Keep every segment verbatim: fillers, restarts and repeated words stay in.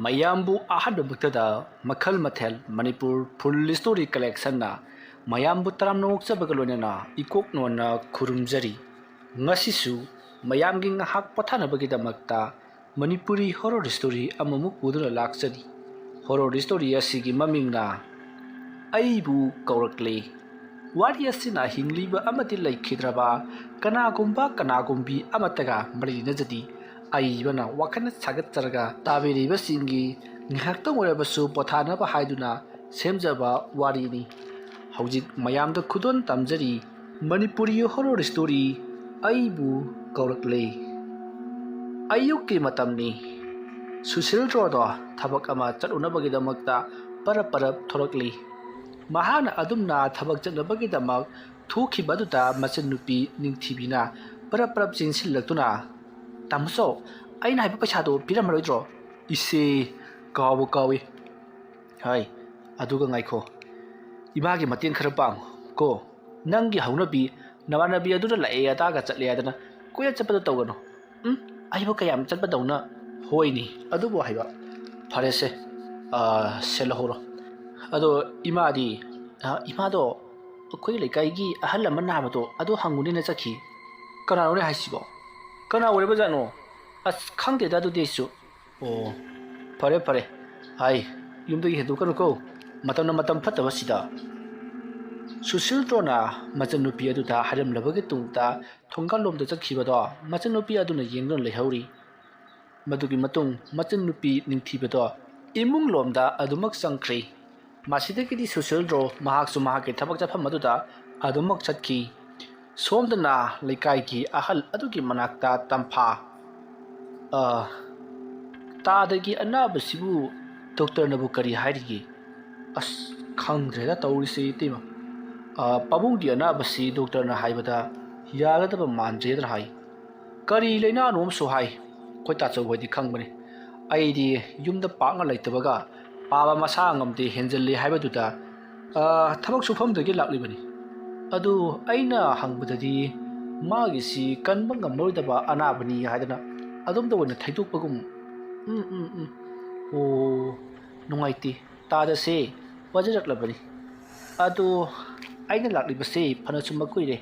ꯃꯌꯥꯝꯕꯨ ꯑꯍꯥꯟꯕꯃꯛꯇꯗ ꯃꯈꯜ ꯃꯊꯦꯜ ꯃꯅꯤꯄꯨꯔ ꯐꯨꯜ ꯁ꯭ꯇꯣꯔꯤ ꯀꯂꯦꯛꯁꯟꯅ ꯃꯌꯥꯝꯕꯨ ꯇꯔꯥꯝꯅ ꯑꯣꯛꯆꯕꯒ ꯂꯣꯏꯅꯅ ꯏꯀꯣꯛ ꯅꯣꯟꯅ ꯈꯨꯔꯨꯝꯖꯔꯤ꯫ ꯉꯁꯤꯁꯨ ꯃꯌꯥꯝꯒꯤ ꯉꯥꯏꯍꯥꯛ ꯄꯣꯊꯥꯅꯕꯒꯤꯗꯃꯛꯇ ꯃꯅꯤꯄꯨꯔꯤ ꯍꯣꯔꯣꯔ ꯁ꯭ꯇꯣꯔꯤ ꯑꯃꯃꯨꯛ ꯄꯨꯗꯨꯅ ꯂꯥꯛꯆꯔꯤ꯫ ꯍꯣꯔꯣꯔ ꯁ꯭ꯇꯣꯔꯤ ꯑꯁꯤꯒꯤ ꯃꯃꯤꯡꯅ ꯑꯩꯕꯨ ꯀꯧꯔꯛꯂꯦ꯫ ꯋꯥꯔꯤ ꯑꯁꯤꯅ ꯍꯤꯡꯂꯤꯕ ꯑꯃꯗꯤ ꯂꯩꯈꯤꯗ꯭ꯔꯕ ꯀꯅꯥꯒꯨꯝꯕ ꯀꯅꯥꯒꯨꯝꯕꯤ ꯑꯃꯠꯇꯒ ꯃꯔꯤ ꯂꯩꯅꯖꯗꯦ꯫ ꯑꯏꯕꯅ ꯋꯥꯈꯜ ꯁꯥꯒꯠꯆꯔꯒ ꯇꯥꯕꯤꯔꯤꯕꯁꯤꯡꯒꯤ ꯉꯥꯏꯍꯥꯛꯇꯪ ꯑꯣꯏꯔꯕꯁꯨ ꯄꯣꯊꯥꯅꯕ ꯍꯥꯏꯗꯨꯅ ꯁꯦꯝꯖꯕ ꯋꯥꯔꯤꯅꯤ꯫ ꯍꯧꯖꯤꯛ ꯃꯌꯥꯝꯗ ꯈꯨꯗꯣꯜ ꯇꯝꯖꯔꯤ ꯃꯅꯤꯄꯨꯔꯤ ꯍꯣꯔꯣꯔ ꯁ꯭ꯇꯣꯔꯤ ꯑꯩꯕꯨ ꯀꯧꯔꯛꯂꯦ꯫ ꯑꯌꯨꯛꯀꯤ ꯃꯇꯝꯅꯤ꯫ ꯁꯨꯁꯤꯜꯗ꯭ꯔꯣꯗꯣ ꯊꯕꯛ ꯑꯃ ꯆꯠꯂꯨꯅꯕꯒꯤꯗꯃꯛꯇ ꯄꯔꯞ ꯄꯔꯞ ꯊꯣꯔꯛꯂꯤ꯫ ꯃꯍꯥꯛꯅ ꯑꯗꯨꯝꯅ ꯊꯕꯛ ꯆꯠꯅꯕꯒꯤꯗꯃꯛ ꯊꯣꯛꯈꯤꯕ ꯑꯗꯨꯗ ꯃꯆꯟꯅꯨꯄꯤ ꯅꯤꯡꯊꯤꯕꯤꯅ ꯄꯔꯞ ꯄꯔꯞ ꯆꯦꯟꯁꯤꯜꯂꯛꯇꯨꯅ, "ꯇꯥꯃꯣꯆꯧ, ꯑꯩꯅ ꯍꯥꯏꯕ ꯄꯩꯁꯥꯗꯣ ꯄꯤꯔꯝꯃꯔꯣꯏꯗ꯭ꯔꯣ?" "ꯏꯁꯦ, ꯀꯥꯎꯕꯨ ꯀꯥꯎꯏ꯫ ꯍꯥꯏ, ꯑꯗꯨꯒ ꯉꯥꯏꯈꯣ, ꯏꯃꯥꯒꯤ ꯃꯇꯦꯡ ꯈꯔ ꯄꯥꯡꯉꯨ ꯀꯣ꯫ ꯅꯪꯒꯤ ꯍꯧꯅꯕꯤ ꯅꯃꯥꯟꯅꯕꯤ ꯑꯗꯨꯗ ꯂꯥꯛꯑꯦ ꯑꯗꯥꯒ ꯆꯠꯂꯦ ꯍꯥꯏꯗꯅ ꯀꯣꯏꯆꯠ ꯆꯠꯄꯗꯣ ꯇꯧꯒꯅꯨ꯫ ꯎꯝ, ꯑꯩꯕꯨ ꯀꯌꯥꯝ ꯆꯠꯄꯗꯧꯅ?" "ꯍꯣꯏꯅꯦ, ꯑꯗꯨꯕꯨ ꯍꯥꯏꯕ꯫ ꯐꯔꯦꯁꯦ, ꯑꯥ, ꯁꯦ ꯂꯧꯍꯧꯔꯣ꯫ ꯑꯗꯣ ꯏꯃꯥꯗꯤ?" "ꯑꯥ, ꯏꯃꯥꯗꯣ ꯑꯩꯈꯣꯏ ꯂꯩꯀꯥꯏꯒꯤ ꯑꯍꯜ ꯑꯃ ꯅꯥꯕꯗꯣ ꯑꯗꯨ ꯍꯪꯉꯨꯅꯦꯅ ꯆꯠꯈꯤ꯫" "ꯀꯅꯥꯅꯣꯅꯦ ꯍꯥꯏꯁꯤꯕꯣ? ꯀꯅꯥ ꯑꯣꯏꯔꯕꯖꯥꯠꯅꯣ?" "ꯑꯁ, ꯈꯪꯗꯦꯗ ꯑꯗꯨꯗꯤ ꯑꯩꯁꯨ꯫" "ꯑꯣ, ꯐꯔꯦ ꯐꯔꯦ꯫ ꯍꯥꯏ, ꯌꯨꯝꯗꯒꯤ ꯍꯦꯟꯗꯣꯛꯀꯅꯨꯀꯣ, ꯃꯇꯝꯅ ꯃꯇꯝ ꯐꯠꯇꯕꯁꯤꯗ꯫" ꯁꯨꯁꯤꯜꯗ꯭ꯔꯣꯅ ꯃꯆꯟꯅꯨꯄꯤ ꯑꯗꯨꯗ ꯍꯥꯏꯔꯝꯂꯕꯒꯤ ꯇꯨꯡꯗ ꯊꯣꯡꯒꯥꯜꯂꯣꯝꯗ ꯆꯠꯈꯤꯕꯗꯣ ꯃꯆꯟꯅꯨꯄꯤ ꯑꯗꯨꯅ ꯌꯦꯡꯗꯨꯅ ꯂꯩꯍꯧꯔꯤ꯫ ꯃꯗꯨꯒꯤ ꯃꯇꯨꯡ ꯃꯆꯟꯅꯨꯄꯤ ꯅꯤꯡꯊꯤꯕꯗꯣ ꯏꯃꯨꯡꯂꯣꯝꯗ ꯑꯗꯨꯃꯛ ꯆꯪꯈ꯭ꯔꯦ꯫ ꯃꯁꯤꯗꯒꯤꯗꯤ ꯁꯨꯁꯤꯜꯗ꯭ꯔꯣ ꯃꯍꯥꯛꯁꯨ ꯃꯍꯥꯛꯀꯤ ꯊꯕꯛ ꯆꯠꯐꯝ ꯑꯗꯨꯗ ꯑꯗꯨꯃꯛ ꯆꯠꯈꯤ꯫ ꯁꯣꯝꯗꯅ ꯂꯩꯀꯥꯏꯒꯤ ꯑꯍꯜ ꯑꯗꯨꯒꯤ ꯃꯅꯥꯛꯇ ꯇꯝꯐꯥ, "ꯑ, ꯇꯥꯗꯒꯤ ꯑꯅꯥꯕꯁꯤꯕꯨ ꯗꯣꯛꯇꯔꯅꯕꯨ ꯀꯔꯤ ꯍꯥꯏꯔꯤꯒꯦ?" "ꯑꯁ, ꯈꯪꯗ꯭ꯔꯦꯗ ꯇꯧꯔꯤꯁꯦ ꯏꯇꯩꯃ꯫ ꯑ, ꯄꯥꯕꯨꯡꯒꯤ ꯑꯅꯥꯕꯁꯤ ꯗꯣꯛꯇꯔꯅ ꯍꯥꯏꯕꯗ ꯌꯥꯒꯗꯕ ꯃꯥꯟꯗ꯭ꯔꯦꯗꯅ ꯍꯥꯏ꯫ ꯀꯔꯤ ꯂꯩꯅꯥꯅꯣ ꯑꯃꯁꯨ ꯍꯥꯏ꯫ ꯑꯩꯈꯣꯏ ꯇꯥꯆꯧ ꯍꯣꯏꯗꯤ ꯈꯪꯕꯅꯤ꯫ ꯑꯩꯗꯤ ꯌꯨꯝꯗ ꯄꯥꯛꯅ ꯂꯩꯇꯕꯒ ꯄꯥꯕ ꯃꯁꯥ ꯉꯝꯗꯦ, ꯍꯦꯟꯖꯜꯂꯦ ꯍꯥꯏꯕꯗꯨꯗ, ꯑ, ꯊꯕꯛ ꯁꯨꯐꯝꯗꯒꯤ ꯂꯥꯛꯂꯤꯕꯅꯤ꯫ ꯑꯗꯨ ꯑꯩꯅ ꯍꯪꯕꯗꯗꯤ ꯃꯥꯒꯤꯁꯤ ꯀꯟꯕ ꯉꯝꯂꯣꯏꯗꯕ ꯑꯅꯥꯕꯅꯤ ꯍꯥꯏꯗꯅ ꯑꯗꯣꯝꯗ ꯑꯣꯏꯅ ꯊꯩꯗꯣꯛꯄꯒꯨꯝ꯫ ꯎꯝ, ꯎꯝ, ꯎꯝ꯫ ꯑꯣ, ꯅꯨꯡꯉꯥꯏꯇꯦ꯫ ꯇꯥꯗꯁꯦ ꯋꯥꯖꯔꯛꯂꯕꯅꯤ꯫ ꯑꯗꯣ ꯑꯩꯅ ꯂꯥꯛꯂꯤꯕꯁꯦ ꯐꯅꯁꯨ ꯃꯀꯨꯏꯔꯦ꯫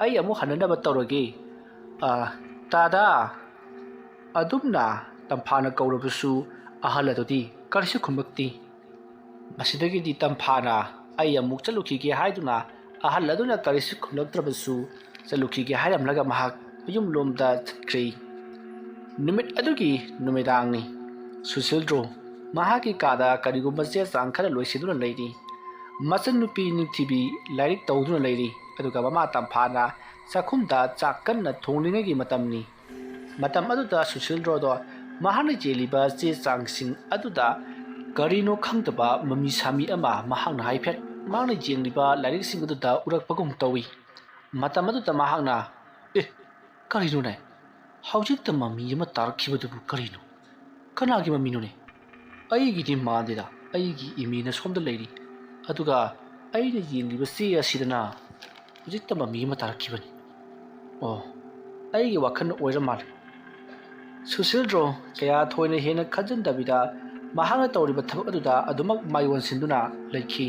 ꯑꯩ ꯑꯃꯨꯛ ꯍꯟꯅꯅꯕ ꯇꯧꯔꯒꯦ꯫ ꯑ, ꯇꯥꯗ! ꯑꯗꯨꯝꯅ ꯇꯝꯐꯥꯅ ꯀꯧꯔꯕꯁꯨ ꯑꯍꯜ ꯑꯗꯨꯗꯤ ꯀꯔꯤꯁꯨ ꯈꯨꯝꯂꯛꯇꯦ꯫ ꯃꯁꯤꯗꯒꯤꯗꯤ ꯇꯝꯐꯥꯅ "ꯑꯩ ꯑꯃꯨꯛ ꯆꯠꯂꯨꯈꯤꯒꯦ" ꯍꯥꯏꯗꯨꯅ ꯑꯍꯜ ꯑꯗꯨꯅ ꯀꯔꯤꯁꯨ ꯈꯨꯝꯂꯛꯇ꯭ꯔꯕꯁꯨ ꯆꯠꯂꯨꯈꯤꯒꯦ ꯍꯥꯏꯔꯝꯂꯒ ꯃꯍꯥꯛ ꯃꯌꯨꯝꯂꯣꯝꯗ ꯆꯠꯈ꯭ꯔꯦ꯫ ꯅꯨꯃꯤꯠ ꯑꯗꯨꯒꯤ ꯅꯨꯃꯤꯗꯥꯡꯅꯤ꯫ ꯁꯨꯁꯤꯜꯗ꯭ꯔꯣ ꯃꯍꯥꯛꯀꯤ ꯀꯥꯗ ꯀꯔꯤꯒꯨꯝꯕ ꯆꯦ ꯆꯥꯡ ꯈꯔ ꯂꯣꯏꯁꯤꯟꯗꯨꯅ ꯂꯩꯔꯤ꯫ ꯃꯆꯟꯅꯨꯄꯤ ꯅꯤꯡꯊꯤꯕꯤ ꯂꯥꯏꯔꯤꯛ ꯇꯧꯗꯨꯅ ꯂꯩꯔꯤ꯫ ꯑꯗꯨꯒ ꯃꯃꯥ ꯇꯝꯐꯥꯅ ꯆꯥꯛꯈꯨꯝꯗ ꯆꯥꯛ ꯀꯟꯅ ꯊꯣꯡꯂꯤꯉꯩꯒꯤ ꯃꯇꯝꯅꯤ꯫ ꯃꯇꯝ ꯑꯗꯨꯗ ꯁꯨꯁꯤꯜꯗ꯭ꯔꯣꯗꯣ ꯃꯍꯥꯛꯅ ꯌꯦꯡꯂꯤꯕ ꯆꯦ ꯆꯥꯡꯁꯤꯡ ꯑꯗꯨꯗ ꯀꯔꯤꯅꯣ ꯈꯪꯗꯕ ꯃꯃꯤ ꯁꯥꯃꯤ ꯑꯃ ꯃꯍꯥꯛꯅ ꯍꯥꯏꯐꯦꯠ ꯃꯍꯥꯛꯅ ꯌꯦꯡꯂꯤꯕ ꯂꯥꯏꯔꯤꯛꯁꯤꯡ ꯑꯗꯨꯗ ꯎꯔꯛꯄꯒꯨꯝ ꯇꯧꯏ꯫ ꯃꯇꯝ ꯑꯗꯨꯗ ꯃꯍꯥꯛꯅ, "ꯑꯦ, ꯀꯔꯤꯅꯣꯅꯦ? ꯍꯧꯖꯤꯛꯇ ꯃꯃꯤ ꯑꯃ ꯇꯥꯔꯛꯈꯤꯕꯗꯨꯕꯨ ꯀꯔꯤꯅꯣ? ꯀꯅꯥꯒꯤ ꯃꯃꯤꯅꯣꯅꯦ? ꯑꯩꯒꯤꯗꯤ ꯃꯥꯟꯗꯦꯗ, ꯑꯩꯒꯤ ꯏꯃꯦꯅ ꯁꯣꯝꯗ ꯂꯩꯔꯤ, ꯑꯗꯨꯒ ꯑꯩꯅ ꯌꯦꯡꯂꯤꯕ ꯆꯦ ꯑꯁꯤꯗꯅ ꯍꯧꯖꯤꯛꯇ ꯃꯃꯤ ꯑꯃ ꯇꯥꯔꯛꯈꯤꯕꯅꯤ꯫ ꯑꯣ, ꯑꯩꯒꯤ ꯋꯥꯈꯜ ꯑꯣꯏꯔ ꯃꯥꯜꯂꯦ"꯫ ꯁꯨꯁꯤꯜꯗ꯭ꯔꯣ ꯀꯌꯥ ꯊꯣꯏꯅ ꯍꯦꯟꯅ ꯈꯟꯖꯤꯟꯗꯕꯤꯗ ꯃꯍꯥꯛꯅ ꯇꯧꯔꯤꯕ ꯊꯕꯛ ꯑꯗꯨꯗ ꯑꯗꯨꯃꯛ ꯃꯥꯏ ꯑꯣꯟꯁꯤꯟꯗꯨꯅ ꯂꯩꯈꯤ꯫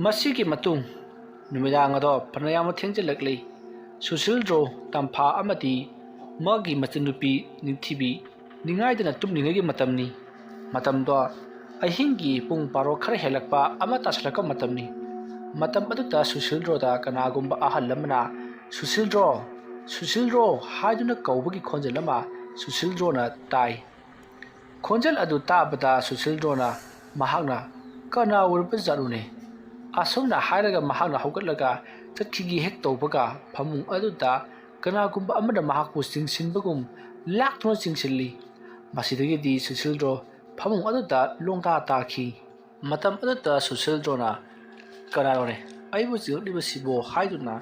ꯃꯁꯤꯒꯤ ꯃꯇꯨꯡ ꯅꯨꯃꯤꯗꯥꯡ ꯑꯗꯣ ꯐꯅꯌꯥꯝ ꯊꯦꯡꯖꯤꯜꯂꯛꯂꯤ꯫ ꯁꯨꯁꯤꯜꯗ꯭ꯔꯣ, ꯇꯝꯐꯥ ꯑꯃꯗꯤ ꯃꯥꯒꯤ ꯃꯆꯟꯅꯨꯄꯤ ꯅꯤꯡꯊꯤꯕꯤ ꯅꯤꯡꯉꯥꯏꯗꯅ ꯇꯨꯝꯂꯤꯉꯩꯒꯤ ꯃꯇꯝꯅꯤ꯫ ꯃꯇꯝꯗꯣ ꯑꯍꯤꯡꯒꯤ ꯄꯨꯡ ꯕꯥꯔꯣ ꯈꯔ ꯍꯦꯜꯂꯛꯄ ꯑꯃ ꯇꯥꯁꯤꯜꯂꯛꯄ ꯃꯇꯝꯅꯤ꯫ ꯃꯇꯝ ꯑꯗꯨꯗ ꯁꯨꯁꯤꯜꯗ꯭ꯔꯣꯗ ꯀꯅꯥꯒꯨꯝꯕ ꯑꯍꯜ ꯑꯃꯅ "ꯁꯨꯁꯤꯜꯗ꯭ꯔꯣ, ꯁꯨꯁꯤꯜꯗ꯭ꯔꯣ" ꯍꯥꯏꯗꯨꯅ ꯀꯧꯕꯒꯤ ꯈꯣꯟꯖꯦꯜ ꯑꯃ ꯁꯨꯁꯤꯜꯗ꯭ꯔꯣꯅ ꯇꯥꯏ꯫ ꯈꯣꯟꯖꯦꯜ ꯑꯗꯨ ꯇꯥꯕꯗ ꯁꯨꯁꯤꯜꯗ꯭ꯔꯣꯅ ꯃꯍꯥꯛꯅ "ꯀꯅꯥ ꯑꯣꯏꯔꯕ ꯖꯥꯠꯅꯣꯅꯦ?" ꯑꯁꯨꯝꯅ ꯍꯥꯏꯔꯒ ꯃꯍꯥꯛꯅ ꯍꯧꯒꯠꯂꯒ ꯆꯠꯈꯤꯒꯦ ꯍꯦꯛ ꯇꯧꯕꯒ ꯐꯃꯨꯡ ꯑꯗꯨꯗ ꯀꯅꯥꯒꯨꯝꯕ ꯑꯃꯅ ꯃꯍꯥꯛꯄꯨ ꯆꯤꯡꯁꯤꯟꯕꯒꯨꯝ ꯂꯥꯛꯇꯨꯅ ꯆꯤꯡꯁꯤꯜꯂꯤ꯫ ꯃꯁꯤꯗꯒꯤꯗꯤ ꯁꯨꯁꯤꯜꯗ꯭ꯔꯣ ꯐꯃꯨꯡ ꯑꯗꯨꯗ ꯂꯣꯡꯗꯥ ꯇꯥꯈꯤ꯫ ꯃꯇꯝ ꯑꯗꯨꯗ ꯁꯨꯁꯤꯜꯗ꯭ꯔꯣꯅ "ꯀꯅꯥꯅꯣꯅꯦ ꯑꯩꯕꯨ ꯆꯤꯡꯂꯛꯂꯤꯕꯁꯤꯕꯣ?" ꯍꯥꯏꯗꯨꯅ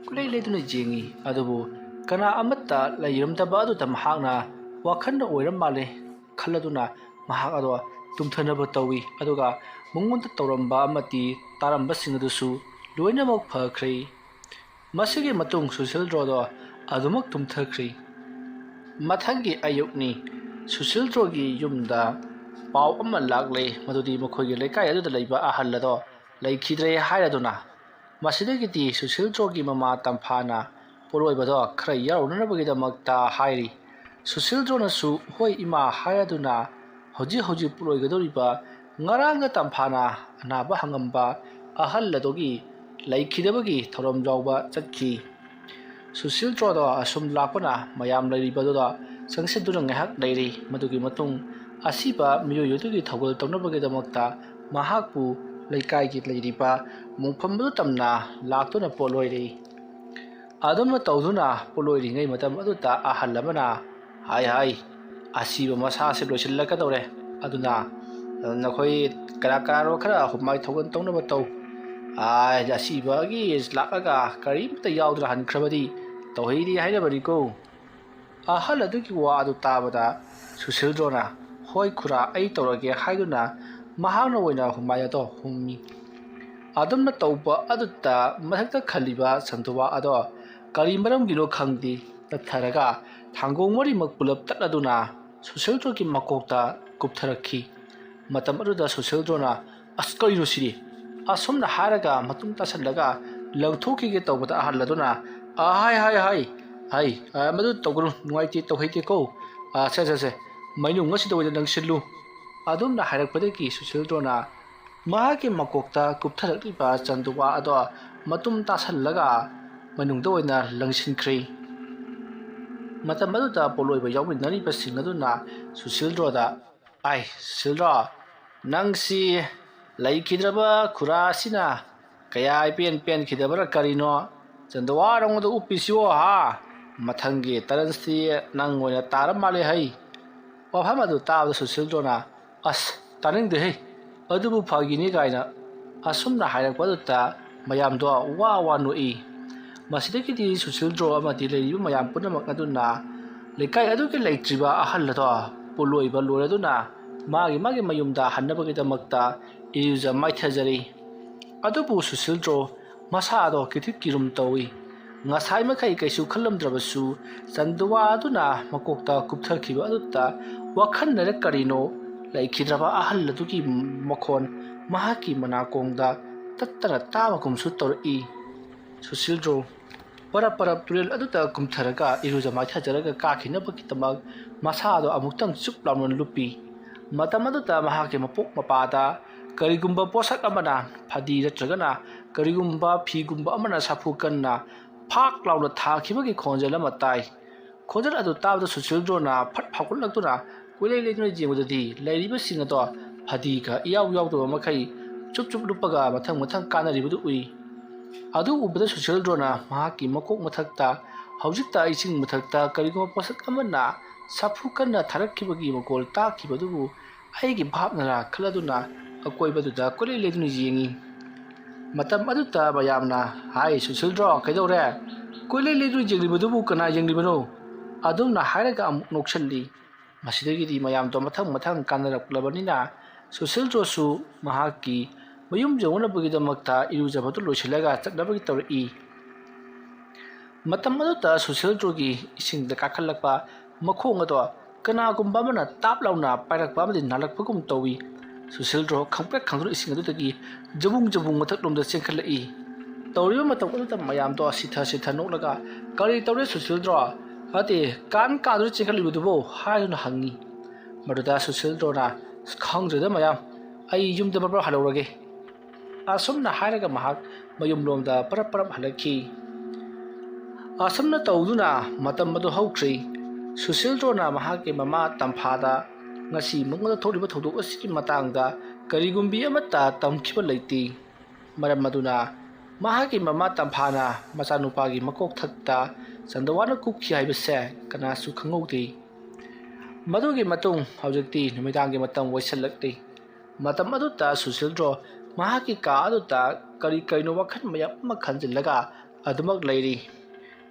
ꯀꯨꯂꯩ ꯂꯩꯗꯨꯅ ꯌꯦꯡꯉꯤ꯫ ꯑꯗꯨꯕꯨ ꯀꯅꯥ ꯑꯃꯠꯇ ꯂꯩꯔꯝꯗꯕ ꯑꯗꯨꯗ ꯃꯍꯥꯛꯅ ꯋꯥꯈꯜꯅ ꯑꯣꯏꯔ ꯃꯥꯜꯂꯦ ꯈꯜꯂꯗꯨꯅ ꯃꯍꯥꯛ ꯑꯗꯣ ꯇꯨꯝꯊꯅꯕ ꯇꯧꯏ꯫ ꯑꯗꯨꯒ ꯃꯉꯣꯟꯗ ꯇꯧꯔꯝꯕ ꯑꯃꯗꯤ ꯇꯥꯔꯝꯕꯁꯤꯡ ꯑꯗꯨꯁꯨ ꯂꯣꯏꯅꯃꯛ ꯐꯈ꯭ꯔꯦ꯫ ꯃꯁꯤꯒꯤ ꯃꯇꯨꯡ ꯁꯨꯁꯤꯜꯗ꯭ꯔꯣꯗꯣ ꯑꯗꯨꯃꯛ ꯇꯨꯝꯊꯈ꯭ꯔꯦ꯫ ꯃꯊꯪꯒꯤ ꯑꯌꯨꯛꯅꯤ꯫ ꯁꯨꯁꯤꯜꯗ꯭ꯔꯣꯒꯤ ꯌꯨꯝꯗ ꯄꯥꯎ ꯑꯃ ꯂꯥꯛꯂꯦ, ꯃꯗꯨꯗꯤ ꯃꯈꯣꯏꯒꯤ ꯂꯩꯀꯥꯏ ꯑꯗꯨꯗ ꯂꯩꯕ ꯑꯍꯜ ꯑꯗꯣ ꯂꯩꯈꯤꯗ꯭ꯔꯦ ꯍꯥꯏꯔꯗꯨꯅ꯫ ꯃꯁꯤꯗꯒꯤꯗꯤ ꯁꯨꯁꯤꯜꯗ꯭ꯔꯣꯒꯤ ꯃꯃꯥ ꯇꯝꯐꯥꯅ ꯄꯣꯠꯂꯣꯏꯕꯗꯣ ꯈꯔ ꯌꯥꯎꯔꯨꯅꯅꯕꯒꯤꯗꯃꯛꯇ ꯍꯥꯏꯔꯤ꯫ ꯁꯨꯁꯤꯜꯗ꯭ꯔꯣꯅꯁꯨ "ꯍꯣꯏ ꯏꯃꯥ" ꯍꯥꯏꯔꯗꯨꯅ ꯍꯧꯖꯤꯛ ꯍꯧꯖꯤꯛ ꯄꯣꯠꯂꯣꯏꯒꯗꯧꯔꯤꯕ ꯉꯔꯥꯡꯒ ꯇꯝꯐꯥꯅ ꯑꯅꯥꯕ ꯍꯪꯉꯝꯕ ꯑꯍꯜ ꯑꯗꯨꯒꯤ ꯂꯩꯈꯤꯗꯕꯒꯤ ꯊꯧꯔꯝ ꯌꯥꯎꯕ ꯆꯠꯈꯤ꯫ ꯁꯨꯁꯤꯜꯗ꯭ꯔꯣꯗꯣ ꯑꯁꯨꯝ ꯂꯥꯛꯄꯅ ꯃꯌꯥꯝ ꯂꯩꯔꯤꯕꯗꯨꯗ ꯆꯪꯁꯤꯟꯗꯨꯅ ꯉꯥꯏꯍꯥꯛ ꯂꯩꯔꯤ꯫ ꯃꯗꯨꯒꯤ ꯃꯇꯨꯡ ꯑꯁꯤꯕ ꯃꯤꯑꯣꯏ ꯑꯗꯨꯒꯤ ꯊꯧꯒꯜ ꯇꯧꯅꯕꯒꯤꯗꯃꯛꯇ ꯃꯍꯥꯛꯄꯨ ꯂꯩꯀꯥꯏꯒꯤ ꯂꯩꯔꯤꯕ ꯃꯣꯡꯐꯝ ꯑꯗꯨ ꯇꯝꯅ ꯂꯥꯛꯇꯨꯅ ꯄꯣꯠꯂꯣꯏꯔꯤ꯫ ꯑꯗꯨꯝꯅ ꯇꯧꯗꯨꯅ ꯄꯣꯠꯂꯣꯏꯔꯤꯉꯩ ꯃꯇꯝ ꯑꯗꯨꯗ ꯑꯍꯜ ꯑꯃꯅ, "ꯍꯥꯏ ꯍꯥꯏ, ꯑꯁꯤꯕ ꯃꯁꯥꯁꯦ ꯂꯣꯏꯁꯤꯜꯂꯛꯀꯗꯧꯔꯦ꯫ ꯑꯗꯨꯅ ꯅꯈꯣꯏ ꯀꯅꯥ ꯀꯅꯥꯅꯣ ꯈꯔ ꯍꯨꯃꯥꯏ ꯊꯧꯒꯜ ꯇꯧꯅꯕ ꯇꯧ꯫ ꯑꯥ, ꯑꯁꯤꯕꯒꯤ ꯂꯥꯛꯂꯒ ꯀꯔꯤꯝꯇ ꯌꯥꯎꯗꯅ ꯍꯟꯈ꯭ꯔꯕꯗꯤ ꯇꯧꯍꯩꯗꯦ ꯍꯥꯏꯅꯕꯅꯤꯀꯣ"꯫ ꯑꯍꯜ ꯑꯗꯨꯒꯤ ꯋꯥ ꯑꯗꯨ ꯇꯥꯕꯗ ꯁꯨꯁꯤꯜꯗ꯭ꯔꯣꯅ, "ꯍꯣꯏ ꯈꯨꯔꯥ, ꯑꯩ ꯇꯧꯔꯒꯦ" ꯍꯥꯏꯗꯨꯅ ꯃꯍꯥꯛꯅ ꯑꯣꯏꯅ ꯍꯨꯃꯥꯏ ꯑꯗꯣ ꯍꯨꯝꯃꯤ꯫ ꯑꯗꯨꯝꯅ ꯇꯧꯕ ꯑꯗꯨꯗ ꯃꯊꯛꯇ ꯈꯜꯂꯤꯕ ꯁꯟꯗꯨꯋꯥ ꯑꯗꯣ ꯀꯔꯤ ꯃꯔꯝꯒꯤꯅꯣ ꯈꯪꯗꯦ, ꯇꯠꯊꯔꯒ ꯊꯥꯡꯒꯣꯡ ꯃꯔꯤꯃꯛ ꯄꯨꯂꯞ ꯇꯠꯂꯗꯨꯅ ꯁꯨꯁꯤꯜꯗ꯭ꯔꯣꯒꯤ ꯃꯀꯣꯛꯇ ꯀꯨꯞꯊꯔꯛꯈꯤ꯫ ꯃꯇꯝ ꯑꯗꯨꯗ ꯁꯨꯁꯤꯜꯗ꯭ꯔꯣꯅ, "ꯑꯁ, ꯀꯔꯤꯅꯣ ꯁꯤꯗꯤ?" ꯑꯁꯨꯝꯅ ꯍꯥꯏꯔꯒ ꯃꯇꯨꯡ ꯇꯥꯁꯜꯂꯒ ꯂꯪꯊꯣꯛꯈꯤꯒꯦ ꯇꯧꯕꯗ ꯑꯍꯜ ꯑꯗꯨꯅ, "ꯑ, ꯍꯥꯏ, ꯍꯥꯏ, ꯍꯥꯏ, ꯍꯥꯏ, ꯑ, ꯃꯗꯨ ꯇꯧꯒꯅꯨ, ꯅꯨꯡꯉꯥꯏꯇꯦ, ꯇꯧꯍꯩꯗꯦꯀꯣ꯫ ꯑ, ꯁꯦ, ꯁꯦ, ꯁꯦ, ꯃꯩꯅꯨꯡ ꯑꯁꯤꯗ ꯑꯣꯏꯅ ꯂꯪꯁꯤꯜꯂꯨ"꯫ ꯑꯗꯨꯝꯅ ꯍꯥꯏꯔꯛꯄꯗꯒꯤ ꯁꯨꯁꯤꯜꯗ꯭ꯔꯣꯅ ꯃꯍꯥꯛꯀꯤ ꯃꯀꯣꯛꯇ ꯀꯨꯞꯊꯔꯛꯂꯤꯕ ꯆꯟꯗꯨꯋꯥ ꯑꯗꯣ ꯃꯇꯨꯝ ꯇꯥꯁꯜꯂꯒ ꯃꯅꯨꯡꯗ ꯑꯣꯏꯅ ꯂꯪꯁꯤꯟꯈ꯭ꯔꯦ꯫ ꯃꯇꯝ ꯑꯗꯨꯗ ꯄꯣꯠꯂꯣꯏꯕ ꯌꯥꯎꯃꯤꯟꯅꯔꯤꯕꯁꯤꯡ ꯑꯗꯨꯅ ꯁꯨꯁꯤꯜꯗ꯭ꯔꯣꯗ, "ꯑꯥꯏ, ꯁꯨꯁꯤꯜꯗ꯭ꯔꯣ, ꯅꯪꯁꯤ ꯂꯩꯈꯤꯗ꯭ꯔꯕ ꯈꯨꯔꯥ ꯑꯁꯤꯅ ꯀꯌꯥ ꯏꯄꯦꯟ ꯄꯦꯟꯈꯤꯗꯕ꯭ꯔꯥ ꯀꯔꯤꯅꯣ? ꯆꯟꯗꯨꯋꯥ ꯅꯉꯣꯟꯗ ꯎꯞꯄꯤꯁꯤꯕꯣ ꯍꯥ? ꯃꯊꯪꯒꯤ ꯇꯔꯟꯁꯤ ꯅꯪ ꯑꯣꯏꯅ ꯇꯥꯔ ꯃꯥꯜꯂꯦ ꯍꯩ"꯫ ꯋꯥꯐꯝ ꯑꯗꯨ ꯇꯥꯕꯗ ꯁꯨꯁꯤꯜꯗ꯭ꯔꯣꯅ, "ꯑꯁ, ꯇꯥꯅꯤꯡꯗꯦꯍꯦ, ꯑꯗꯨꯕꯨ ꯐꯥꯒꯤꯅꯤ" ꯀꯥꯏꯅ ꯑꯁꯨꯝꯅ ꯍꯥꯏꯔꯛꯄ ꯑꯗꯨꯗ ꯃꯌꯥꯝꯗꯣ ꯋꯥ ꯋꯥ ꯅꯣꯛꯏ꯫ ꯃꯁꯤꯗꯒꯤꯗꯤ ꯁꯨꯁꯤꯜꯗ꯭ꯔꯣ ꯑꯃꯗꯤ ꯂꯩꯔꯤꯕ ꯃꯌꯥꯝ ꯄꯨꯝꯅꯃꯛ ꯑꯗꯨꯅ ꯂꯩꯀꯥꯏ ꯑꯗꯨꯒꯤ ꯂꯩꯇ꯭ꯔꯤꯕ ꯑꯍꯜ ꯑꯗꯣ ꯄꯣꯠꯂꯣꯏꯕ ꯂꯣꯏꯔꯗꯨꯅ ꯃꯥꯒꯤ ꯃꯥꯒꯤ ꯃꯌꯨꯝꯗ ꯍꯟꯅꯕꯒꯤꯗꯃꯛꯇ ꯏꯔꯨꯖ ꯃꯥꯏꯊꯖꯔꯤ꯫ ꯑꯗꯨꯕꯨ ꯁꯨꯁꯤꯜꯗ꯭ꯔꯣ ꯃꯁꯥꯗꯣ ꯀꯤꯊꯤꯛ ꯀꯤꯔꯨꯝ ꯇꯧꯏ꯫ ꯉꯁꯥꯏ ꯃꯈꯩ ꯀꯩꯁꯨ ꯈꯜꯂꯝꯗ꯭ꯔꯕꯁꯨ ꯆꯟꯗꯨꯋꯥ ꯑꯗꯨꯅ ꯃꯀꯣꯛꯇ ꯀꯨꯞꯊꯈꯤꯕ ꯑꯗꯨꯗ ꯋꯥꯈꯜꯅꯔ ꯀꯔꯤꯅꯣ ꯂꯩꯈꯤꯗ꯭ꯔꯕ ꯑꯍꯜ ꯑꯗꯨꯒꯤ ꯃꯈꯣꯟ ꯃꯍꯥꯛꯀꯤ ꯃꯅꯥꯀꯣꯡꯗ ꯇꯠꯇꯅ ꯇꯥꯕꯒꯨꯝꯁꯨ ꯇꯧꯔꯛꯏ꯫ ꯁꯨꯁꯤꯜꯗ꯭ꯔꯣ ꯄꯔꯞ ꯄꯔꯞ ꯇꯨꯔꯦꯜ ꯑꯗꯨꯗ ꯀꯨꯝꯊꯔꯒ ꯏꯔꯨꯖ ꯃꯥꯏꯊꯖꯔꯒ ꯀꯥꯈꯤꯅꯕꯒꯤꯗꯃꯛ ꯃꯁꯥꯗꯣ ꯑꯃꯨꯛꯇꯪ ꯆꯨꯞ ꯂꯥꯎꯅ ꯂꯨꯞꯄꯤ꯫ ꯃꯇꯝ ꯑꯗꯨꯗ ꯃꯍꯥꯛꯀꯤ ꯃꯄꯣꯛ ꯃꯄꯥꯗ ꯀꯔꯤꯒꯨꯝꯕ ꯄꯣꯠꯁꯛ ꯑꯃꯅ, ꯐꯗꯤ ꯅꯠꯇ꯭ꯔꯒꯅ ꯀꯔꯤꯒꯨꯝꯕ ꯐꯤꯒꯨꯝꯕ ꯑꯃꯅ ꯁꯥꯐꯨ ꯀꯟꯅ ꯐꯥꯛ ꯂꯥꯎꯅ ꯊꯥꯈꯤꯕꯒꯤ ꯈꯣꯟꯖꯦꯜ ꯑꯃ ꯇꯥꯏ꯫ ꯈꯣꯟꯖꯦꯜ ꯑꯗꯨ ꯇꯥꯕꯗ ꯁꯨꯁꯤꯜꯗ꯭ꯔꯣꯅ ꯐꯠ ꯐꯥꯎꯒꯠꯂꯛꯇꯨꯅ ꯀꯣꯏꯂꯩ ꯂꯩꯗꯨꯅ ꯌꯦꯡꯕꯗꯗꯤ ꯂꯩꯔꯤꯕꯁꯤꯡ ꯑꯗꯣ ꯐꯗꯤꯒ ꯏꯌꯥꯎ ꯌꯥꯎꯗꯕ ꯃꯈꯩ ꯆꯨꯞ ꯆꯨꯞ ꯂꯨꯞꯄꯒ ꯃꯊꯪ ꯃꯊꯪ ꯀꯥꯅꯔꯤꯕꯗꯨ ꯎꯏ꯫ ꯑꯗꯨ ꯎꯕꯗ ꯁꯨꯁꯤꯜꯗ꯭ꯔꯣꯅ ꯃꯍꯥꯛꯀꯤ ꯃꯀꯣꯛ ꯃꯊꯛꯇ, ꯍꯧꯖꯤꯛꯇ ꯏꯁꯤꯡ ꯃꯊꯛꯇ ꯀꯔꯤꯒꯨꯝꯕ ꯄꯣꯠꯁꯛ ꯑꯃꯅ ꯁꯥꯐꯨ ꯀꯟꯅ ꯊꯥꯔꯛꯈꯤꯕꯒꯤ ꯃꯈꯣꯜ ꯇꯥꯈꯤꯕꯗꯨꯕꯨ ꯑꯩꯒꯤ ꯚꯥꯞꯅꯔꯥ ꯈꯜꯂꯗꯨꯅ ꯑꯀꯣꯏꯕꯗꯨꯗ ꯀꯣꯏꯂꯩ ꯂꯩꯗꯨꯅ ꯌꯦꯡꯏ꯫ ꯃꯇꯝ ꯑꯗꯨꯗ ꯃꯌꯥꯝꯅ, "ꯍꯥꯏ ꯁꯨꯁꯤꯜꯗ꯭ꯔꯣ, ꯀꯩꯗꯧꯔꯦ? ꯀꯣꯏꯂꯩ ꯂꯩꯗꯨꯅ ꯌꯦꯡꯂꯤꯕꯗꯨꯕꯨ ꯀꯅꯥ ꯌꯦꯡꯂꯤꯕꯅꯣ?" ꯑꯗꯨꯝꯅ ꯍꯥꯏꯔꯒ ꯑꯃꯨꯛ ꯅꯣꯛꯁꯜꯂꯤ꯫ ꯃꯁꯤꯗꯒꯤꯗꯤ ꯃꯌꯥꯝꯗꯣ ꯃꯊꯪ ꯃꯊꯪ ꯀꯥꯟꯅꯔꯛꯂꯕꯅꯤꯅ ꯁꯨꯁꯤꯜꯗ꯭ꯔꯣꯁꯨ ꯃꯍꯥꯛꯀꯤ ꯃꯌꯨꯝ ꯌꯧꯅꯕꯒꯤꯗꯃꯛꯇ ꯏꯔꯨꯖꯕꯗꯨ ꯂꯣꯏꯁꯤꯜꯂꯒ ꯆꯠꯅꯕꯒꯤ ꯇꯧꯔꯛꯏ꯫ ꯃꯇꯝ ꯑꯗꯨꯗ ꯁꯨꯁꯤꯜꯗ꯭ꯔꯣꯒꯤ ꯏꯁꯤꯡꯗ ꯀꯥꯈꯠꯂꯛꯄ ꯃꯈꯣꯡ ꯑꯗꯣ ꯀꯅꯥꯒꯨꯝꯕ ꯑꯃꯅ ꯇꯥꯞ ꯂꯥꯎꯅ ꯄꯥꯏꯔꯛꯄ ꯑꯃꯗꯤ ꯅꯥꯜꯂꯛꯄꯒꯨꯝ ꯇꯧꯏ꯫ ꯁꯨꯁꯤꯜꯗ꯭ꯔꯣ ꯈꯪꯄ꯭ꯔꯦꯛ ꯈꯪꯗꯨꯅ ꯏꯁꯤꯡ ꯑꯗꯨꯗꯒꯤ ꯖꯕꯨꯡ ꯖꯕꯨꯡ ꯃꯊꯛꯂꯣꯝꯗ ꯆꯦꯟꯈꯠꯂꯛꯏ꯫ ꯇꯧꯔꯤꯕ ꯃꯇꯝ ꯑꯗꯨꯗ ꯃꯌꯥꯝꯗꯣ ꯁꯤꯊ ꯁꯤꯊ ꯅꯣꯛꯂꯒ, "ꯀꯔꯤ ꯇꯧꯔꯦ ꯁꯨꯁꯤꯜꯗ꯭ꯔꯣ? ꯅꯠꯇꯦ, ꯀꯥꯟ ꯀꯥꯗꯨꯅ ꯆꯦꯟꯈꯠꯂꯤꯕꯗꯨꯕꯨ?" ꯍꯥꯏꯗꯨꯅ ꯍꯪꯉꯤ꯫ ꯃꯗꯨꯗ ꯁꯨꯁꯤꯜꯗ꯭ꯔꯣꯅ, "ꯈꯪꯗ꯭ꯔꯦꯗ ꯃꯌꯥꯝ, ꯑꯩ ꯌꯨꯝꯗ ꯕꯔ ꯕꯔ ꯍꯜꯂꯧꯔꯒꯦ"꯫ ꯑꯁꯨꯝꯅ ꯍꯥꯏꯔꯒ ꯃꯍꯥꯛ ꯃꯌꯨꯝꯂꯣꯝꯗ ꯄꯔꯞ ꯄꯔꯞ ꯍꯜꯂꯛꯈꯤ꯫ ꯑꯁꯨꯝꯅ ꯇꯧꯗꯨꯅ ꯃꯇꯝ ꯑꯗꯨ ꯍꯧꯈ꯭ꯔꯦ꯫ ꯁꯨꯁꯤꯜꯗ꯭ꯔꯣꯅ ꯃꯍꯥꯛꯀꯤ ꯃꯃꯥ ꯇꯝꯐꯥꯗ ꯉꯁꯤ ꯃꯉꯣꯟꯗ ꯊꯣꯛꯂꯤꯕ ꯊꯧꯗꯣꯛ ꯑꯁꯤꯒꯤ ꯃꯇꯥꯡꯗ ꯀꯔꯤꯒꯨꯝꯕꯤ ꯑꯃꯠꯇ ꯇꯝꯈꯤꯕ ꯂꯩꯇꯦ꯫ ꯃꯔꯝ ꯑꯗꯨꯅ ꯃꯍꯥꯛꯀꯤ ꯃꯃꯥ ꯇꯝꯐꯥꯅ ꯃꯆꯥꯅꯨꯄꯥꯒꯤ ꯃꯀꯣꯛꯊꯛꯇ ꯆꯟꯗꯋꯥꯅ ꯀꯨꯞꯈꯤ ꯍꯥꯏꯕꯁꯦ ꯀꯅꯥꯁꯨ ꯈꯪꯍꯧꯗꯦ꯫ ꯃꯗꯨꯒꯤ ꯃꯇꯨꯡ ꯍꯧꯖꯤꯛꯇꯤ ꯅꯨꯃꯤꯗꯥꯡꯒꯤ ꯃꯇꯝ ꯑꯣꯏꯁꯤꯜꯂꯛꯂꯤ꯫ ꯃꯇꯝ ꯑꯗꯨꯗ ꯁꯨꯁꯤꯜꯗ꯭ꯔꯣ ꯃꯍꯥꯛꯀꯤ ꯀꯥ ꯑꯗꯨꯗ ꯀꯔꯤ ꯀꯔꯤꯅꯣ ꯋꯥꯈꯜ ꯃꯌꯥꯝ ꯑꯃ ꯈꯟꯖꯤꯜꯂꯒ ꯑꯗꯨꯃꯛ ꯂꯩꯔꯤ꯫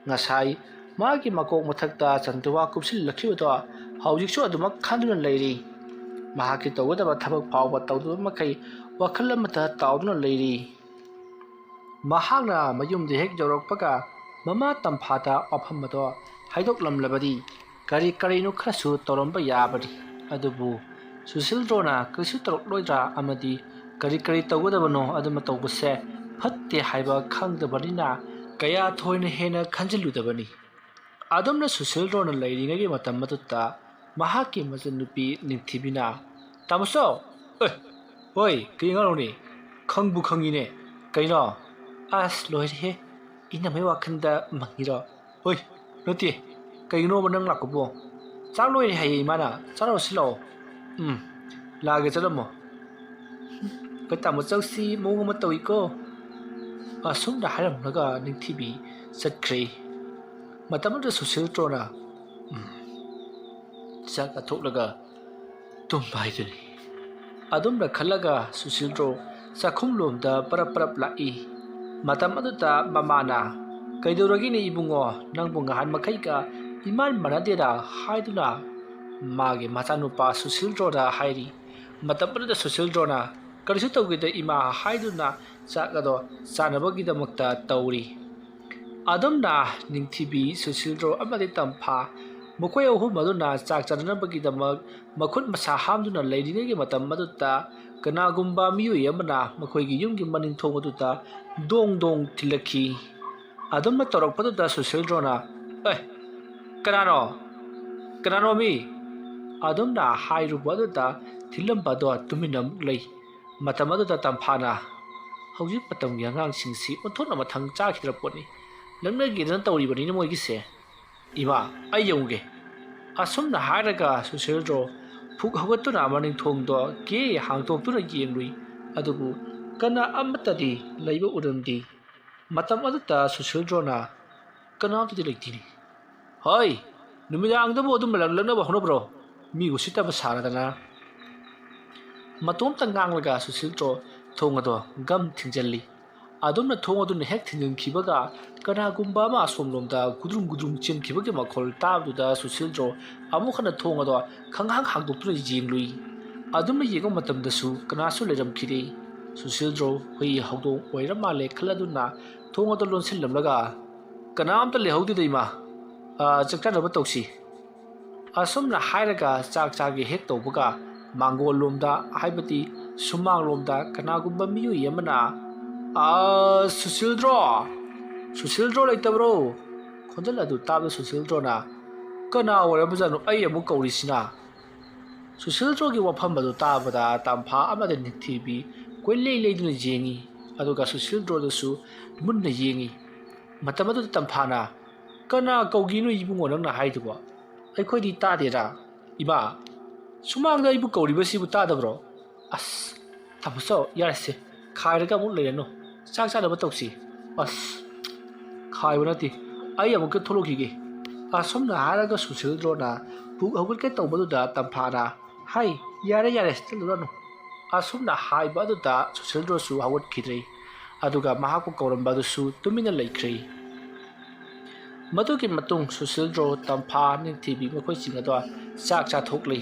ꯉꯁꯥꯏ ꯃꯍꯥꯛꯀꯤ ꯃꯀꯣꯛ ꯃꯊꯛꯇ ꯆꯟꯗꯨꯋꯥ ꯀꯨꯞꯁꯤꯜꯂꯛꯈꯤꯕꯗꯣ ꯍꯧꯖꯤꯛꯁꯨ ꯑꯗꯨꯃꯛ ꯈꯟꯗꯨꯅ ꯂꯩꯔꯤ꯫ ꯃꯍꯥꯛꯀꯤ ꯇꯧꯒꯗꯕ ꯊꯕꯛ ꯐꯥꯎꯕ ꯇꯧꯗꯕ ꯃꯈꯩ ꯋꯥꯈꯜ ꯑꯃꯗ ꯇꯥꯎꯗꯨꯅ ꯂꯩꯔꯤ꯫ ꯃꯍꯥꯛꯅ ꯃꯌꯨꯝꯗ ꯍꯦꯛ ꯌꯧꯔꯛꯄꯒ ꯃꯃꯥ ꯇꯝꯐꯥꯗ ꯋꯥꯐꯝ ꯑꯗꯣ ꯍꯥꯏꯗꯣꯛꯂꯝꯂꯕꯗꯤ ꯀꯔꯤ ꯀꯔꯤꯅꯣ ꯈꯔꯁꯨ ꯇꯧꯔꯝꯕ ꯌꯥꯕꯅꯤ꯫ ꯑꯗꯨꯕꯨ ꯁꯨꯁꯤꯜꯗ꯭ꯔꯣꯅ ꯀꯩꯁꯨ ꯇꯧꯔꯛꯂꯣꯏꯗ꯭ꯔꯥ ꯑꯃꯗꯤ ꯀꯔꯤ ꯀꯔꯤ ꯇꯧꯒꯗꯕꯅꯣ ꯑꯗꯨꯃ ꯇꯧꯕꯁꯦ ꯐꯠꯇꯦ ꯍꯥꯏꯕ ꯈꯪꯗꯕꯅꯤꯅ ꯀꯌꯥ ꯊꯣꯏꯅ ꯍꯦꯟꯅ ꯈꯟꯖꯤꯜꯂꯨꯗꯕꯅꯤ꯫ ꯑꯗꯨꯝꯅ ꯁꯨꯁꯤꯜꯗ꯭ꯔꯣꯅ ꯂꯩꯔꯤꯉꯩꯒꯤ ꯃꯇꯝ ꯑꯗꯨꯗ ꯃꯍꯥꯛꯀꯤ ꯃꯆꯟꯅꯨꯄꯤ ꯅꯤꯡꯊꯤꯕꯤꯅ, "ꯇꯥꯃꯣꯆꯧ!" "ꯑꯦ, ꯍꯣꯏ, ꯀꯩ ꯑꯉꯥꯡꯅꯣꯅꯦ? ꯈꯪꯕꯨ ꯈꯪꯉꯤꯅꯦ꯫ ꯀꯩꯅꯣ? ꯑꯁ, ꯂꯣꯏꯔꯦꯍꯦ꯫ ꯏꯅꯝꯃꯩ ꯋꯥꯈꯜꯗ ꯃꯪꯉꯤꯔꯣ? ꯍꯣꯏ, ꯅꯠꯇꯦ꯫ ꯀꯩꯒꯤꯅꯣꯕ ꯅꯪ ꯂꯥꯛꯄꯕꯨ? ꯆꯥꯛ ꯂꯣꯏꯔꯦ ꯍꯥꯏꯌꯦ ꯏꯃꯥꯅ꯫ ꯆꯥꯔꯨꯔꯁꯤ ꯂꯥꯛꯑꯣ꯫" "ꯎꯝ, ꯂꯥꯛꯑꯒꯦ, ꯆꯠꯂꯝꯃꯣ꯫" "ꯑꯩꯈꯣꯏ ꯇꯥꯃꯣꯆꯧꯁꯤ ꯃꯑꯣꯡ ꯑꯃ ꯇꯧꯏꯀꯣ꯫" ꯑꯁꯨꯝꯅ ꯍꯥꯏꯔꯝꯂꯒ ꯅꯤꯡꯊꯤꯕꯤ ꯆꯠꯈ꯭ꯔꯦ꯫ ꯃꯇꯝ ꯑꯗꯨꯗ ꯁꯨꯁꯤꯜꯗ꯭ꯔꯣꯅ, ꯎꯝ, ꯆꯥꯛ ꯆꯥꯊꯣꯛꯂꯒ ꯇꯨꯝꯕ ꯍꯥꯏꯗꯨꯅꯤ꯫ ꯑꯗꯨꯝꯅ ꯈꯜꯂꯒ ꯁꯨꯁꯤꯜꯗ꯭ꯔꯣ ꯆꯥꯛꯈꯨꯝꯂꯣꯝꯗ ꯄꯔꯞ ꯄꯔꯞ ꯂꯥꯛꯏ꯫ ꯃꯇꯝ ꯑꯗꯨꯗ ꯃꯃꯥꯅ, "ꯀꯩꯗꯧꯔꯒꯦꯅꯦ ꯏꯕꯨꯡꯉꯣ, ꯅꯪꯕꯨ ꯉꯍꯥꯟ ꯃꯈꯩꯒ ꯏꯃꯥꯟ ꯃꯥꯟꯅꯗꯦꯗ?" ꯍꯥꯏꯗꯨꯅ ꯃꯥꯒꯤ ꯃꯆꯥꯅꯨꯄꯥ ꯁꯨꯁꯤꯜꯗ꯭ꯔꯣꯗ ꯍꯥꯏꯔꯤ꯫ ꯃꯇꯝ ꯑꯗꯨꯗ ꯁꯨꯁꯤꯜꯗ꯭ꯔꯣꯅ, "ꯀꯔꯤꯁꯨ ꯇꯧꯗꯦꯗ ꯏꯃꯥ" ꯍꯥꯏꯗꯨꯅ ꯆꯥꯛ ꯑꯗꯣ ꯆꯥꯅꯕꯒꯤꯗꯃꯛꯇ ꯇꯧꯔꯤ꯫ ꯑꯗꯨꯝꯅ ꯅꯤꯡꯊꯤꯕꯤ ꯁꯨꯁꯤꯜꯗ꯭ꯔꯣ ꯑꯃꯗꯤ ꯇꯝꯐꯥ ꯃꯈꯣꯏ ꯑꯍꯨꯝ ꯑꯗꯨꯅ ꯆꯥꯛ ꯆꯥꯅꯅꯕꯒꯤꯗꯃꯛ ꯃꯈꯨꯠ ꯃꯁꯥ ꯍꯥꯝꯗꯨꯅ ꯂꯩꯔꯤꯉꯩꯒꯤ ꯃꯇꯝ ꯑꯗꯨꯗ ꯀꯅꯥꯒꯨꯝꯕ ꯃꯤꯑꯣꯏ ꯑꯃꯅ ꯃꯈꯣꯏꯒꯤ ꯌꯨꯝꯒꯤ ꯃꯅꯤꯡ ꯊꯣꯡ ꯑꯗꯨꯗ ꯗꯣꯡ ꯗꯣꯡ ꯊꯤꯜꯂꯛꯈꯤ꯫ ꯑꯗꯨꯝꯅ ꯇꯧꯔꯛꯄꯗꯨꯗ ꯁꯨꯁꯤꯜꯗ꯭ꯔꯣꯅ, "ꯑꯦ, ꯀꯅꯥꯅꯣ? ꯀꯅꯥꯅꯣ ꯃꯤ?" ꯑꯗꯨꯝꯅ ꯍꯥꯏꯔꯨꯕ ꯑꯗꯨꯗ ꯊꯤꯜꯂꯝꯕ ꯑꯗꯣ ꯇꯨꯃꯤꯟꯅ ꯑꯃꯨꯛ ꯂꯩ꯫ ꯃꯇꯝ ꯑꯗꯨꯗ ꯇꯝꯐꯥꯅ, "ꯍꯧꯖꯤꯛ ꯃꯇꯝꯒꯤ ꯑꯉꯥꯡꯁꯤꯡꯁꯤ ꯑꯣꯟꯊꯣꯛꯅ ꯃꯊꯪ ꯆꯥꯈꯤꯗ꯭ꯔ ꯄꯣꯠꯅꯤ꯫ ꯂꯛꯅꯒꯦꯗꯅ ꯇꯧꯔꯤꯕꯅꯤꯅꯦ ꯃꯣꯏꯒꯤꯁꯦ꯫ ꯏꯃꯥ, ꯑꯩ ꯌꯦꯡꯉꯨꯒꯦ꯫" ꯑꯁꯨꯝꯅ ꯍꯥꯏꯔꯒ ꯁꯨꯁꯤꯜꯗ꯭ꯔꯣ ꯐꯨꯛ ꯍꯧꯒꯠꯇꯨꯅ ꯃꯅꯤꯡ ꯊꯣꯡꯗꯣ ꯀꯦ ꯍꯥꯡꯗꯣꯛꯇꯨꯅ ꯌꯦꯡꯂꯨꯏ꯫ ꯑꯗꯨꯕꯨ ꯀꯅꯥ ꯑꯃꯠꯇꯗꯤ ꯂꯩꯕ ꯎꯔꯝꯗꯦ꯫ ꯃꯇꯝ ꯑꯗꯨꯗ ꯁꯨꯁꯤꯜꯗ꯭ꯔꯣꯅ, "ꯀꯅꯥꯝꯇꯗꯤ ꯂꯩꯇꯦꯅꯦ꯫ ꯍꯣꯏ, ꯅꯨꯃꯤꯗꯥꯡꯗꯕꯨ ꯑꯗꯨꯝꯕ ꯂꯛꯅꯕ ꯍꯧꯅꯕ꯭ꯔꯣ? ꯃꯤ ꯎꯁꯤꯠꯇꯕ ꯁꯥꯔꯗꯅ꯫" ꯃꯇꯣꯝꯇ ꯉꯥꯡꯂꯒ ꯁꯨꯁꯤꯜꯗ꯭ꯔꯣ ꯊꯣꯡ ꯑꯗꯣ ꯒꯝ ꯊꯤꯡꯖꯤꯜꯂꯤ꯫ ꯑꯗꯨꯝꯅ ꯊꯣꯡ ꯑꯗꯨꯅ ꯍꯦꯛ ꯊꯤꯡꯖꯤꯟꯈꯤꯕꯒ ꯀꯅꯥꯒꯨꯝꯕ ꯑꯃ ꯑꯁꯣꯝꯂꯣꯝꯗ ꯒꯨꯗ꯭ꯔꯨꯡ ꯒꯨꯗ꯭ꯔꯨꯡ ꯆꯦꯟꯈꯤꯕꯒꯤ ꯃꯈꯣꯜ ꯇꯥꯕꯗꯨꯗ ꯁꯨꯁꯤꯜꯗ꯭ꯔꯣ ꯑꯃꯨꯛ ꯍꯟꯅ ꯊꯣꯡ ꯑꯗꯣ ꯈꯪꯍꯥꯡ ꯍꯥꯡꯗꯣꯛꯇꯨꯅ ꯌꯦꯡꯂꯨꯏ꯫ ꯑꯗꯨꯝꯅ ꯌꯦꯡꯕ ꯃꯇꯝꯗꯁꯨ ꯀꯅꯥꯁꯨ ꯂꯩꯔꯝꯈꯤꯗꯦ꯫ ꯁꯨꯁꯤꯜꯗ꯭ꯔꯣ ꯍꯨꯏ ꯍꯧꯗꯣꯡ ꯑꯣꯏꯔ ꯃꯥꯜꯂꯦ ꯈꯜꯂꯗꯨꯅ ꯊꯣꯡ ꯑꯗꯣ ꯂꯣꯟꯁꯤꯜꯂꯝꯂꯒ, "ꯀꯅꯥꯝꯇ ꯂꯩꯍꯧꯗꯦꯗ ꯏꯃꯥ꯫ ꯑꯥ, ꯆꯥꯛ ꯆꯥꯅꯕ ꯇꯧꯁꯤ꯫" ꯑꯁꯨꯝꯅ ꯍꯥꯏꯔꯒ ꯆꯥꯛ ꯆꯥꯒꯦ ꯍꯦꯛ ꯇꯧꯕꯒ ꯃꯥꯡꯒꯣꯜ ꯂꯣꯝꯗ, ꯍꯥꯏꯕꯗꯤ ꯁꯨꯃꯥꯡꯂꯣꯝꯗ ꯀꯅꯥꯒꯨꯝꯕ ꯃꯤꯑꯣꯏ ꯑꯃꯅ, "ꯑ, ꯁꯨꯁꯤꯜꯗ꯭ꯔꯣ? ꯁꯨꯁꯤꯜꯗ꯭ꯔꯣ ꯂꯩꯇꯕ꯭ꯔꯣ?" ꯈꯣꯟꯖꯦꯜ ꯑꯗꯨ ꯇꯥꯕꯗ ꯁꯨꯁꯤꯜꯗ꯭ꯔꯣꯅ, "ꯀꯅꯥ ꯑꯣꯏꯔꯕꯖꯥꯠꯅꯣ ꯑꯩ ꯑꯃꯨꯛ ꯀꯧꯔꯤꯁꯤꯅ?" ꯁꯨꯁꯤꯜꯗ꯭ꯔꯣꯒꯤ ꯋꯥꯐꯝ ꯑꯗꯨ ꯇꯥꯕꯗ ꯇꯝꯐꯥ ꯑꯃꯗꯤ ꯅꯤꯡꯊꯤꯕꯤ ꯀꯣꯏꯂꯩ ꯂꯩꯗꯨꯅ ꯌꯦꯡꯉꯤ꯫ ꯑꯗꯨꯒ ꯁꯨꯁꯤꯜꯗ꯭ꯔꯣꯗꯁꯨ ꯃꯨꯟꯅ ꯌꯦꯡꯉꯤ꯫ ꯃꯇꯝ ꯑꯗꯨꯗ ꯇꯝꯐꯥꯅ, "ꯀꯅꯥ ꯀꯧꯒꯤꯅꯣ ꯏꯕꯨꯡꯉꯣ ꯅꯪꯅ ꯍꯥꯏꯗꯨꯕꯣ? ꯑꯩꯈꯣꯏꯗꯤ ꯇꯥꯗꯦꯗ꯫ ꯏꯃꯥ, ꯁꯨꯃꯥꯡꯗ ꯑꯩꯕꯨ ꯀꯧꯔꯤꯕꯁꯤꯕꯨ ꯇꯥꯗꯕ꯭ꯔꯣ? ꯑꯁ, ꯇꯥꯃꯣꯆꯧ, ꯌꯥꯔꯦꯁꯦ, ꯈꯥꯏꯔꯒ ꯑꯃꯨꯛ ꯂꯩꯔꯅꯨ꯫ ꯆꯥꯛ ꯆꯥꯅꯕ ꯇꯧꯁꯤ꯫ ꯑꯁ, ꯈꯥꯏꯕ ꯅꯠꯇꯦ, ꯑꯩ ꯑꯃꯨꯛꯇ ꯊꯣꯛꯂꯛꯈꯤꯒꯦ꯫" ꯑꯁꯨꯝꯅ ꯍꯥꯏꯔꯒ ꯁꯨꯁꯤꯜꯗ꯭ꯔꯣꯅ ꯄꯨꯛ ꯍꯧꯒꯠꯀꯦ ꯇꯧꯕꯗꯨꯗ ꯇꯝꯐꯥꯅ, "ꯍꯥꯏ, ꯌꯥꯔꯦ, ꯌꯥꯔꯦ, ꯆꯠꯂꯨꯔꯅꯨ꯫" ꯑꯁꯨꯝꯅ ꯍꯥꯏꯕ ꯑꯗꯨꯗ ꯁꯨꯁꯤꯜꯗ꯭ꯔꯣꯁꯨ ꯍꯧꯒꯠꯈꯤꯗ꯭ꯔꯦ꯫ ꯑꯗꯨꯒ ꯃꯍꯥꯛꯄꯨ ꯀꯧꯔꯝꯕ ꯑꯗꯨꯁꯨ ꯇꯨꯃꯤꯟꯅ ꯂꯩꯈ꯭ꯔꯦ꯫ ꯃꯗꯨꯒꯤ ꯃꯇꯨꯡ ꯁꯨꯁꯤꯜꯗ꯭ꯔꯣ, ꯇꯝꯐꯥ, ꯅꯤꯡꯊꯤꯕꯤ ꯃꯈꯣꯏꯁꯤꯡ ꯑꯗꯣ ꯆꯥꯛ ꯆꯥꯊꯣꯛꯂꯤ꯫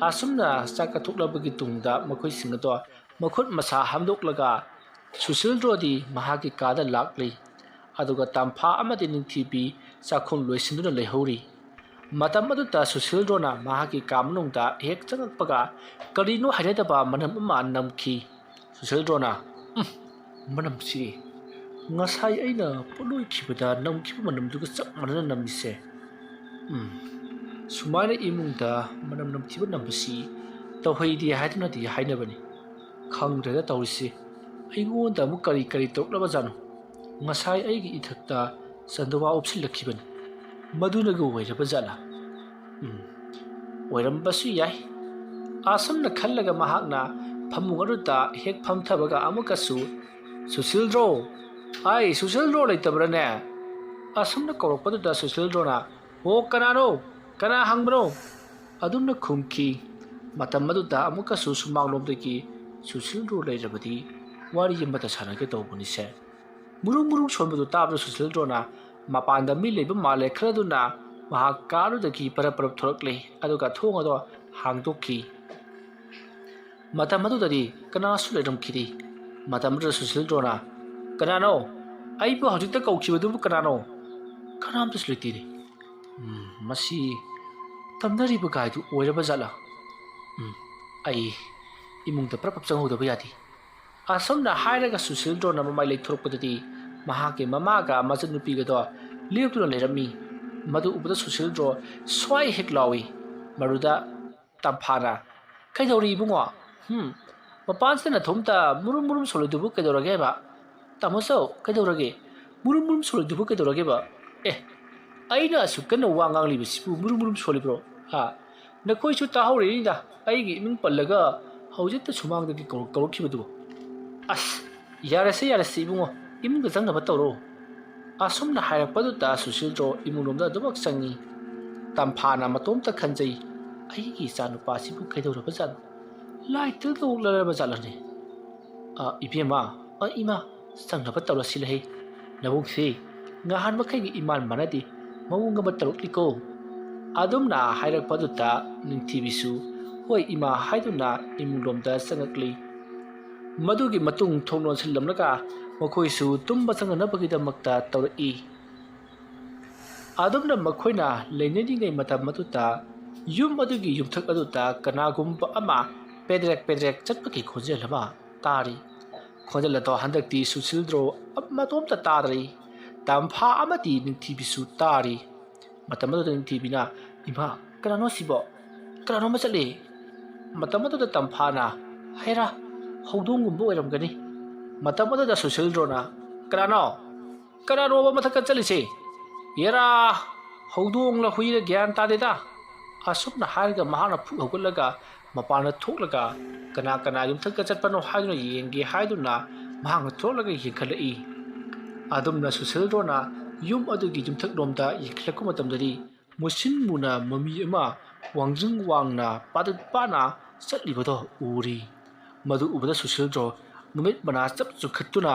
ꯑꯁꯨꯝꯅ ꯆꯥꯛ ꯆꯥꯊꯣꯛꯂꯕꯒꯤ ꯇꯨꯡꯗ ꯃꯈꯣꯏꯁꯤꯡ ꯑꯗꯣ ꯃꯈꯨꯠ ꯃꯁꯥ ꯍꯥꯝꯗꯣꯛꯂꯒ ꯁꯨꯁꯤꯜꯗ꯭ꯔꯣꯗꯤ ꯃꯍꯥꯛꯀꯤ ꯀꯥꯗ ꯂꯥꯛꯂꯤ꯫ ꯑꯗꯨꯒ ꯇꯝꯐꯥ ꯑꯃꯗꯤ ꯅꯤꯡꯊꯤꯕꯤ ꯆꯥꯛꯈꯨꯝ ꯂꯣꯏꯁꯤꯟꯗꯨꯅ ꯂꯩꯍꯧꯔꯤ꯫ ꯃꯇꯝ ꯑꯗꯨꯗ ꯁꯨꯁꯤꯜꯗ꯭ꯔꯣꯅ ꯃꯍꯥꯛꯀꯤ ꯀꯥ ꯃꯅꯨꯡꯗ ꯍꯦꯛ ꯆꯪꯉꯛꯄꯒ ꯀꯔꯤꯅꯣ ꯍꯩꯅꯗꯕ ꯃꯅꯝ ꯑꯃ ꯅꯝꯈꯤ꯫ ꯁꯨꯁꯤꯜꯗ꯭ꯔꯣꯅ, "ꯎꯝ, ꯃꯅꯝꯁꯤ ꯉꯁꯥꯏ ꯑꯩꯅ ꯄꯣꯠꯂꯣꯏꯈꯤꯕꯗ ꯅꯝꯈꯤꯕ ꯃꯅꯝꯗꯨꯒ ꯆꯞ ꯃꯥꯟꯅꯅ ꯅꯝꯃꯤꯁꯦ꯫ ꯎꯝ, ꯁꯨꯃꯥꯏꯅ ꯏꯃꯨꯡꯗ ꯃꯅꯝ ꯅꯝꯊꯤꯕ ꯅꯝꯕꯁꯤ ꯇꯧꯍꯩꯗꯦ ꯍꯥꯏꯗꯨꯅꯗꯤ ꯍꯥꯏꯅꯕꯅꯤ꯫ ꯈꯪꯗ꯭ꯔꯦꯗ ꯇꯧꯔꯤꯁꯤ, ꯑꯩꯉꯣꯟꯗ ꯑꯃꯨꯛ ꯀꯔꯤ ꯀꯔꯤ ꯇꯧꯔꯛꯂꯕꯖꯥꯠꯅꯣ? ꯉꯁꯥꯏ ꯑꯩꯒꯤ ꯏꯊꯛꯇ ꯆꯟꯗꯨꯋꯥ ꯎꯞꯁꯤꯜꯂꯛꯈꯤꯕꯅꯤ꯫ ꯃꯗꯨꯅꯒ ꯑꯣꯏꯔꯕ ꯖꯥꯠꯂꯥ? ꯎꯝ, ꯑꯣꯏꯔꯝꯕꯁꯨ ꯌꯥꯏ꯫" ꯑꯁꯨꯝꯅ ꯈꯜꯂꯒ ꯃꯍꯥꯛꯅ ꯐꯃꯨꯡ ꯑꯗꯨꯗ ꯍꯦꯛ ꯐꯝꯊꯕꯒ ꯑꯃꯨꯛꯀꯁꯨ, "ꯁꯨꯁꯤꯜꯗ꯭ꯔꯣ? ꯑꯩ ꯁꯨꯁꯤꯜꯗ꯭ꯔꯣ ꯂꯩꯇꯕ꯭ꯔꯥꯅꯦ?" ꯑꯁꯨꯝꯅ ꯀꯧꯔꯛꯄꯗꯨꯗ ꯁꯨꯁꯤꯜꯗ꯭ꯔꯣꯅ, "ꯑꯣ, ꯀꯅꯥꯅꯣ? ꯀꯅꯥ ꯍꯪꯕꯅꯣ?" ꯑꯗꯨꯝꯅ ꯈꯨꯝꯈꯤ꯫ ꯃꯇꯝ ꯑꯗꯨꯗ ꯑꯃꯨꯛꯀꯁꯨ ꯁꯨꯃꯥꯡꯂꯣꯝꯗꯒꯤ, "ꯁꯨꯁꯤꯜꯗ꯭ꯔꯣ ꯂꯩꯔꯕꯗꯤ ꯋꯥꯔꯤ ꯑꯃꯇ ꯁꯥꯟꯅꯒꯦ ꯇꯧꯕꯅꯤꯁꯦ꯫" ꯃꯨꯔꯨꯡ ꯃꯨꯔꯨꯡ ꯁꯣꯟꯕꯗꯨ ꯇꯥꯕꯗ ꯁꯨꯁꯤꯜꯗ꯭ꯔꯣꯅ ꯃꯄꯥꯟꯗ ꯃꯤ ꯂꯩꯕ ꯃꯥꯜꯂꯦ ꯈꯜꯂꯗꯨꯅ ꯃꯍꯥꯛ ꯀꯥ ꯑꯗꯨꯗꯒꯤ ꯄꯔꯞ ꯄꯔꯞ ꯊꯣꯔꯛꯂꯦ, ꯑꯗꯨꯒ ꯊꯣꯡ ꯑꯗꯣ ꯍꯥꯡꯗꯣꯛꯈꯤ꯫ ꯃꯇꯝ ꯑꯗꯨꯗꯗꯤ ꯀꯅꯥꯁꯨ ꯂꯩꯔꯝꯈꯤꯗꯦ꯫ ꯃꯇꯝ ꯑꯗꯨꯗ ꯁꯨꯁꯤꯜꯗ꯭ꯔꯣꯅ, "ꯀꯅꯥꯅꯣ? ꯑꯩꯕꯨ ꯍꯧꯖꯤꯛꯇ ꯀꯧꯈꯤꯕꯗꯨꯕꯨ ꯀꯅꯥꯅꯣ? ꯀꯅꯥꯝꯇꯁꯨ ꯂꯩꯇꯦꯅꯦ꯫ ꯎꯝ, ꯃꯁꯤ ꯇꯝꯅꯔꯤꯕ ꯒꯥꯏꯗꯨ ꯑꯣꯏꯔꯕ ꯖꯥꯠꯂꯥ? ꯎꯝ, ꯑꯩ ꯏꯃꯨꯡꯗ ꯄ꯭ꯔꯞ ꯄ꯭ꯔꯞ ꯆꯪꯍꯧꯗꯕ ꯌꯥꯗꯦ꯫ ꯑꯁꯨꯝꯅ ꯍꯥꯏꯔꯒ ꯁꯨꯁꯤꯜꯗ꯭ꯔꯣꯅ ꯃꯃꯥꯏ ꯂꯩꯊꯣꯔꯛꯄꯗꯗꯤ ꯃꯍꯥꯛꯀꯤ ꯃꯃꯥꯒ ꯃꯆꯟꯅꯨꯄꯤꯒꯗꯣ ꯂꯦꯞꯇꯨꯅ ꯂꯩꯔꯝꯃꯤ꯫ ꯃꯗꯨ ꯎꯕꯗ ꯁꯨꯁꯤꯜꯗ꯭ꯔꯣ ꯁ꯭ꯋꯥꯏ ꯍꯦꯛ ꯂꯥꯎꯏ꯫ ꯃꯗꯨꯗ ꯇꯝꯐꯥꯅ, "ꯀꯩꯗꯧꯔꯤ ꯏꯕꯨꯡꯉꯣ? ꯍꯨꯝ, ꯃꯄꯥꯟꯁꯤꯗ ꯅꯊꯣꯝꯇ ꯃꯨꯔꯨꯝ ꯃꯨꯔꯨꯝ ꯁꯣꯜꯂꯤꯗꯨꯕꯨ ꯀꯩꯗꯧꯔꯒꯦ ꯍꯥꯏꯕ?" "ꯇꯥꯃꯣ ꯆꯧ, ꯀꯩꯗꯧꯔꯒꯦ? ꯃꯨꯔꯨꯝ ꯃꯨꯔꯨꯝ ꯁꯣꯜꯂꯤꯗꯨꯕꯨ ꯀꯩꯗꯧꯔꯒꯦꯕ?" "ꯑꯦ, ꯑꯩꯅ ꯑꯁꯨꯛ ꯀꯟꯅ ꯋꯥ ꯉꯥꯡꯂꯤꯕꯁꯤꯕꯨ ꯃꯨꯔꯨꯝ ꯃꯨꯔꯨꯝ ꯁꯣꯜꯂꯤꯕ꯭ꯔꯣ? ꯍꯥ? ꯅꯈꯣꯏꯁꯨ ꯇꯥꯍꯧꯔꯤꯅꯤꯗ, ꯑꯩꯒꯤ ꯏꯃꯤꯡ ꯄꯜꯂꯒ ꯍꯧꯖꯤꯛꯇ ꯁꯨꯃꯥꯡꯗꯒꯤ ꯀꯧꯔꯛ-, ꯀꯧꯔꯛꯈꯤꯕꯗꯨꯕꯨ꯫ ꯑꯁ, ꯌꯥꯔꯦꯁꯦ, ꯌꯥꯔꯦꯁꯦ ꯏꯕꯨꯡꯉꯣ, ꯏꯃꯨꯡꯗ ꯆꯪꯅꯕ ꯇꯧꯔꯣ꯫" ꯑꯁꯨꯝꯅ ꯍꯥꯏꯔꯛꯄꯗꯨꯗ ꯁꯨꯁꯤꯜꯗ꯭ꯔꯣ ꯏꯃꯨꯡꯂꯣꯝꯗ ꯑꯗꯨꯃꯛ ꯆꯪꯉꯤ꯫ ꯇꯝꯐꯥꯅ ꯃꯇꯣꯝꯇ ꯈꯟꯖꯩ, "ꯑꯩꯒꯤ ꯏꯆꯥꯅꯨꯄꯥꯁꯤꯕꯨ ꯀꯩꯗꯧꯔꯕꯖꯥꯠꯅꯣ? ꯂꯥꯏ ꯇꯤꯜ ꯇꯧꯂꯔꯕ ꯖꯥꯠꯂꯅꯦ?" "ꯑ, ꯏꯕꯦꯝꯃ, ꯑ, ꯏꯃꯥ, ꯆꯪꯅꯕ ꯇꯧꯔꯁꯤ ꯂꯩ꯫ ꯅꯕꯨꯡꯁꯤ ꯉꯍꯥꯟ ꯃꯈꯩꯒꯤ ꯏꯃꯥꯟ ꯃꯥꯟꯅꯗꯦ, ꯃꯑꯣꯡ ꯑꯃ ꯇꯧꯔꯛꯂꯤꯀꯣ꯫" ꯑꯗꯨꯝꯅ ꯍꯥꯏꯔꯛꯄꯗꯨꯗ ꯅꯤꯡꯊꯤꯕꯤꯁꯨ "ꯍꯣꯏ ꯏꯃꯥ" ꯍꯥꯏꯗꯨꯅ ꯏꯃꯨꯡꯂꯣꯝꯗ ꯆꯪꯉꯛꯂꯤ꯫ ꯃꯗꯨꯒꯤ ꯃꯇꯨꯡ ꯊꯣꯡ ꯂꯣꯟꯁꯤꯜꯂꯝꯂꯒ ꯃꯈꯣꯏꯁꯨ ꯇꯨꯝꯕ ꯆꯪꯅꯅꯕꯒꯤꯗꯃꯛꯇ ꯇꯧꯔꯛꯏ꯫ ꯑꯗꯨꯝꯅ ꯃꯈꯣꯏꯅ ꯂꯩꯅꯔꯤꯉꯩ ꯃꯇꯝ ꯑꯗꯨꯗ ꯌꯨꯝ ꯑꯗꯨꯒꯤ ꯌꯨꯝꯊꯛ ꯑꯗꯨꯗ ꯀꯅꯥꯒꯨꯝꯕ ꯑꯃ ꯄꯦꯗ꯭ꯔꯦꯛ ꯄꯦꯗ꯭ꯔꯦꯛ ꯆꯠꯄꯒꯤ ꯈꯣꯟꯖꯦꯜ ꯑꯃ ꯇꯥꯔꯤ꯫ ꯈꯣꯟꯖꯦꯜ ꯑꯗꯣ ꯍꯟꯗꯛꯇꯤ ꯁꯨꯁꯤꯜꯗ꯭ꯔꯣ ꯃꯇꯣꯝꯇ ꯇꯥꯗ꯭ꯔꯤ꯫ ꯇꯝꯐꯥ ꯑꯃꯗꯤ ꯅꯤꯡꯊꯤꯕꯤꯁꯨ ꯇꯥꯔꯤ꯫ ꯃꯇꯝ ꯑꯗꯨꯗ ꯅꯤꯡꯊꯤꯕꯤꯅ, "ꯏꯃꯥ, ꯀꯅꯥꯅꯣ ꯁꯤꯕꯣ? ꯀꯅꯥꯅꯣ ꯑꯃ ꯆꯠꯂꯦ!" ꯃꯇꯝ ꯑꯗꯨꯗ ꯇꯝꯐꯥꯅ, "ꯍꯩꯔꯥ, ꯍꯧꯗꯣꯡꯒꯨꯝꯕ ꯑꯣꯏꯔꯝꯒꯅꯤ꯫" ꯃꯇꯝ ꯑꯗꯨꯗ ꯁꯨꯁꯤꯜꯗ꯭ꯔꯣꯅ, "ꯀꯅꯥꯅꯣ? ꯀꯅꯥꯅꯣꯕ ꯃꯊꯛꯇ ꯆꯠꯂꯤꯁꯦ? ꯌꯦꯔꯥ, ꯍꯧꯗꯣꯡꯂ ꯍꯨꯏꯔ ꯒ꯭ꯌꯥꯟ ꯇꯥꯗꯦꯗ꯫" ꯑꯁꯨꯝꯅ ꯍꯥꯏꯔꯒ ꯃꯍꯥꯛꯅ ꯐꯨꯛ ꯍꯧꯒꯠꯂꯒ ꯃꯄꯥꯟꯗ ꯊꯣꯛꯂꯒ ꯀꯅꯥ ꯀꯅꯥ ꯌꯨꯝꯊꯛꯇ ꯆꯠꯄꯅꯣ ꯍꯥꯏꯗꯨꯅ ꯌꯦꯡꯒꯦ ꯍꯥꯏꯗꯨꯅ ꯃꯍꯥꯛꯅ ꯊꯣꯛꯂꯒ ꯌꯦꯡꯈꯠꯂꯛꯏ꯫ ꯑꯗꯨꯝꯅ ꯁꯨꯁꯤꯜꯗ꯭ꯔꯣꯅ ꯌꯨꯝ ꯑꯗꯨꯒꯤ ꯌꯨꯝꯊꯛꯂꯣꯝꯗ ꯌꯦꯡꯈꯠꯂꯛꯄ ꯃꯇꯝꯗꯗꯤ ꯃꯨꯁꯤꯟ ꯃꯨꯅ ꯃꯃꯤ ꯑꯃ ꯋꯥꯡꯖꯤꯡ ꯋꯥꯡꯅ ꯄꯥꯗꯠ ꯄꯥꯅ ꯆꯠꯂꯤꯕꯗꯣ ꯎꯔꯤ꯫ ꯃꯗꯨ ꯎꯕꯗ ꯁꯨꯁꯤꯜꯗ꯭ꯔꯣ ꯃꯃꯤꯠ ꯃꯅꯥ ꯆꯞ ꯆꯨꯡꯈꯠꯇꯨꯅ